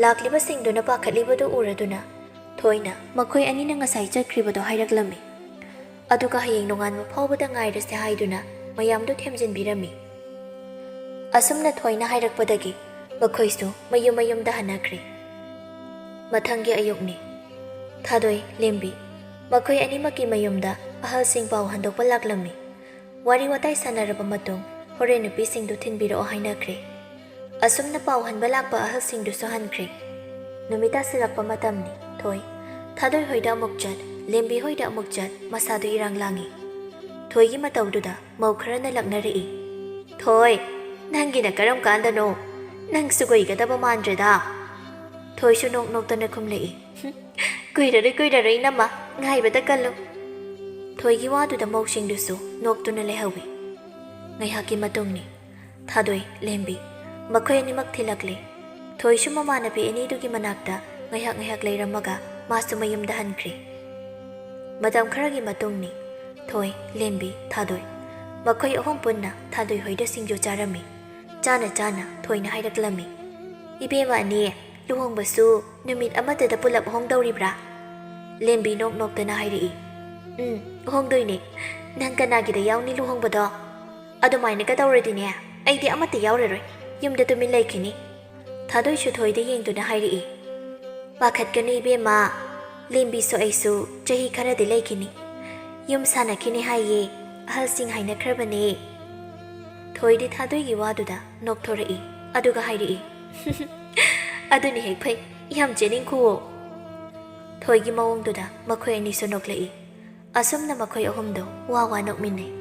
ꯂꯥꯛꯂꯤꯕꯁꯤꯡꯗꯨꯅ ꯄꯥꯈꯠꯂꯤꯕꯗꯨ ꯎꯔꯗꯨꯅ ꯊꯣꯏꯅ ꯃꯈꯣꯏ ꯑꯅꯤꯅ ꯉꯁꯥꯏ ꯆꯠꯈ꯭ꯔꯤꯕꯗꯣ ꯍꯥꯏꯔꯛꯂꯝꯃꯤ꯫ ꯑꯗꯨꯒ ꯍꯌꯦꯡ ꯅꯣꯡꯉꯥꯟꯕ ꯐꯥꯎꯕꯗ ꯉꯥꯏꯔꯁꯦ ꯍꯥꯏꯗꯨꯅ ꯃꯌꯥꯝꯗꯨ ꯊꯦꯝꯖꯤꯟꯕꯤꯔꯝꯃꯤ꯫ ꯑꯁꯨꯝꯅ ꯊꯣꯏꯅ ꯍꯥꯏꯔꯛꯄꯗꯒꯤ ꯃꯈꯣꯏꯁꯨ ꯃꯌꯨꯝ ꯃꯌꯨꯝꯗ ꯍꯟꯅꯈ꯭ꯔꯦ꯫ ꯃꯊꯪꯒꯤ ꯑꯌꯨꯛꯅꯤ꯫ ꯊꯥꯗꯣꯏ, ꯂꯦꯝꯕꯤ, ꯃꯈꯣꯏ ꯑꯅꯤꯃꯛꯀꯤ ꯃꯌꯨꯝꯗ ꯑꯍꯜꯁꯤꯡ ꯄꯥꯎ ꯍꯟꯗꯣꯛꯄ ꯂꯥꯛꯂꯝꯃꯤ꯫ ꯋꯥꯔꯤ ꯋꯥꯇꯥꯏ ꯁꯥꯟꯅꯔꯕ ꯃꯇꯨꯡ ꯍꯣꯔꯦꯟ ꯅꯨꯄꯤꯁꯤꯡꯗꯨ ꯊꯤꯟꯕꯤꯔꯛꯑꯣ ꯍꯥꯏꯅꯈ꯭ꯔꯦ꯫ ꯑꯁꯨꯝꯅ ꯄꯥꯎ ꯍꯟꯕ ꯂꯥꯛꯄ ꯑꯍꯜꯁꯤꯡꯗꯨꯁꯨ ꯍꯟꯈ꯭ꯔꯦ꯫ ꯅꯨꯃꯤꯠ ꯇꯥꯁꯤꯜꯂꯛꯄ ꯃꯇꯝꯅꯤ꯫ ꯊꯣꯏ, ꯊꯥꯗꯣꯏ ꯍꯣꯏꯗ ꯑꯃꯨꯛ ꯆꯠ, ꯂꯦꯝꯕꯤ ꯍꯣꯏꯗ ꯑꯃꯨꯛ ꯆꯠ, ꯃꯁꯥꯗꯨ ꯏꯔꯥꯡ ꯂꯥꯡꯏ꯫ ꯊꯣꯏꯒꯤ ꯃꯇꯧꯗꯨꯗ ꯃꯧ ꯈꯔꯅ ꯂꯛꯅꯔꯛꯏ, "ꯊꯣꯏ, ꯅꯪꯒꯤꯅ ꯀꯔꯝ ꯀꯥꯟꯗꯅꯣ? ꯅꯪꯁꯨ ꯀꯨꯏꯒꯗꯕ ꯃꯥꯟꯗ꯭ꯔꯦꯗ꯫" ꯊꯣꯏꯁꯨ ꯅꯣꯛ ꯅꯣꯛꯇꯅ ꯈꯨꯝꯂꯛꯏ, "ꯍꯨꯝ, "ꯀꯨꯏꯔꯔꯣꯏ, ꯀꯨꯏꯔꯔꯣꯏ, ꯏꯅꯝꯃ, ꯉꯥꯏꯕꯗ ꯀꯜꯂꯨ꯫" ꯊꯣꯏꯒꯤ ꯋꯥꯗꯨꯗ ꯃꯧꯁꯤꯡꯗꯨꯁꯨ ꯅꯣꯛꯇꯨꯅ ꯂꯩꯍꯧꯏ꯫ ꯉꯥꯏꯍꯥꯛꯀꯤ ꯃꯇꯨꯡꯅꯤ꯫ ꯊꯥꯗꯣꯏ, ꯂꯦꯝꯕꯤ, ꯃꯈꯣꯏ ꯑꯅꯤꯃꯛ ꯊꯤꯜꯂꯛꯂꯦ꯫ ꯊꯣꯏꯁꯨ ꯃꯃꯥꯟꯅꯕꯤ ꯑꯅꯤꯗꯨꯒꯤ ꯃꯅꯥꯛꯇ ꯉꯥꯏꯍꯥꯛ ꯉꯥꯏꯍꯥꯛ ꯂꯩꯔꯝꯃꯒ ꯃꯥꯁꯨ ꯃꯌꯨꯝꯗ ꯍꯟꯈ꯭ꯔꯦ꯫ ꯃꯇꯝ ꯈꯔꯒꯤ ꯃꯇꯨꯡꯅꯤ꯫ ꯊꯣꯏ, ꯂꯦꯝꯕꯤ, ꯊꯥꯗꯣꯏ, ꯃꯈꯣꯏ ꯑꯍꯨꯝ ꯄꯨꯟꯅ ꯊꯥꯗꯣꯏ ꯍꯣꯏꯗ ꯁꯤꯡꯖꯨ ꯆꯥꯔꯝꯃꯤ꯫ ꯆꯥꯅ ꯆꯥꯅ ꯊꯣꯏꯅ ꯍꯥꯏꯔꯛꯂꯝꯃꯤ, "ꯏꯕꯦꯝꯃ ꯑꯅꯤ, ꯂꯨꯍꯣꯡꯕꯁꯨ ꯅꯨꯃꯤꯠ ꯑꯃꯠꯇꯗ ꯄꯨꯂꯞ ꯍꯣꯡꯗꯧꯔꯤꯕ꯭ꯔꯥ?" ꯂꯦꯝꯕꯤ ꯅꯣꯛ ꯅꯣꯛꯇꯅ ꯍꯥꯏꯔꯛꯏ, "ꯎꯝ, ꯍꯣꯡꯗꯣꯏꯅꯦ꯫ ꯅꯪ ꯀꯅꯥꯒꯤꯗ ꯌꯥꯎꯅꯤ ꯂꯨꯍꯣꯡꯕꯗꯣ? ꯑꯗꯨꯃꯥꯏꯅꯒ ꯇꯧꯔꯗꯤꯅꯦ, ꯑꯩꯗꯤ ꯑꯃꯠꯇ ꯌꯥꯎꯔꯔꯣꯏ, ꯌꯨꯝꯗ ꯇꯨꯃꯤꯟ ꯂꯩꯈꯤꯅꯤ꯫" ꯊꯥꯗꯣꯏꯁꯨ ꯊꯣꯏꯗ ꯌꯦꯡꯗꯨꯅ ꯍꯥꯏꯔꯛꯏ, "ꯄꯥꯈꯠꯀꯅꯨ ꯏꯕꯦꯝꯃ, ꯂꯦꯝꯕꯤꯁꯨ ꯑꯩꯁꯨ ꯆꯍꯤ ꯈꯔꯗꯤ ꯂꯩꯈꯤꯅꯤ꯫ ꯌꯨꯝ ꯁꯥꯟꯅꯈꯤꯅꯤ ꯍꯥꯏꯌꯦ, ꯑꯍꯜꯁꯤꯡ ꯍꯥꯏꯅꯈ꯭ꯔꯕꯅꯦ꯫" ꯊꯣꯏꯗꯤ ꯊꯥꯗꯣꯏꯒꯤ ꯋꯥꯗꯨꯗ ꯅꯣꯛꯊꯣꯔꯛꯏ, ꯑꯗꯨꯒ ꯍꯥꯏꯔꯛꯏ, "ꯑꯗꯨꯅ ꯍꯦꯛ ꯐꯩ, ꯌꯥꯝ ꯆꯦꯅꯤꯡꯈꯨꯑꯣ꯫" ꯊꯣꯏꯒꯤ ꯃꯑꯣꯡꯗꯨꯗ ꯃꯈꯣꯏ ꯑꯅꯤꯁꯨ ꯅꯣꯛꯂꯛꯏ꯫ ꯑꯁꯨꯝꯅ ꯃꯈꯣꯏ ꯑꯍꯨꯝꯗꯣ ꯋꯥ ꯋꯥ ꯅꯣꯛꯃꯤꯟꯅꯩ꯫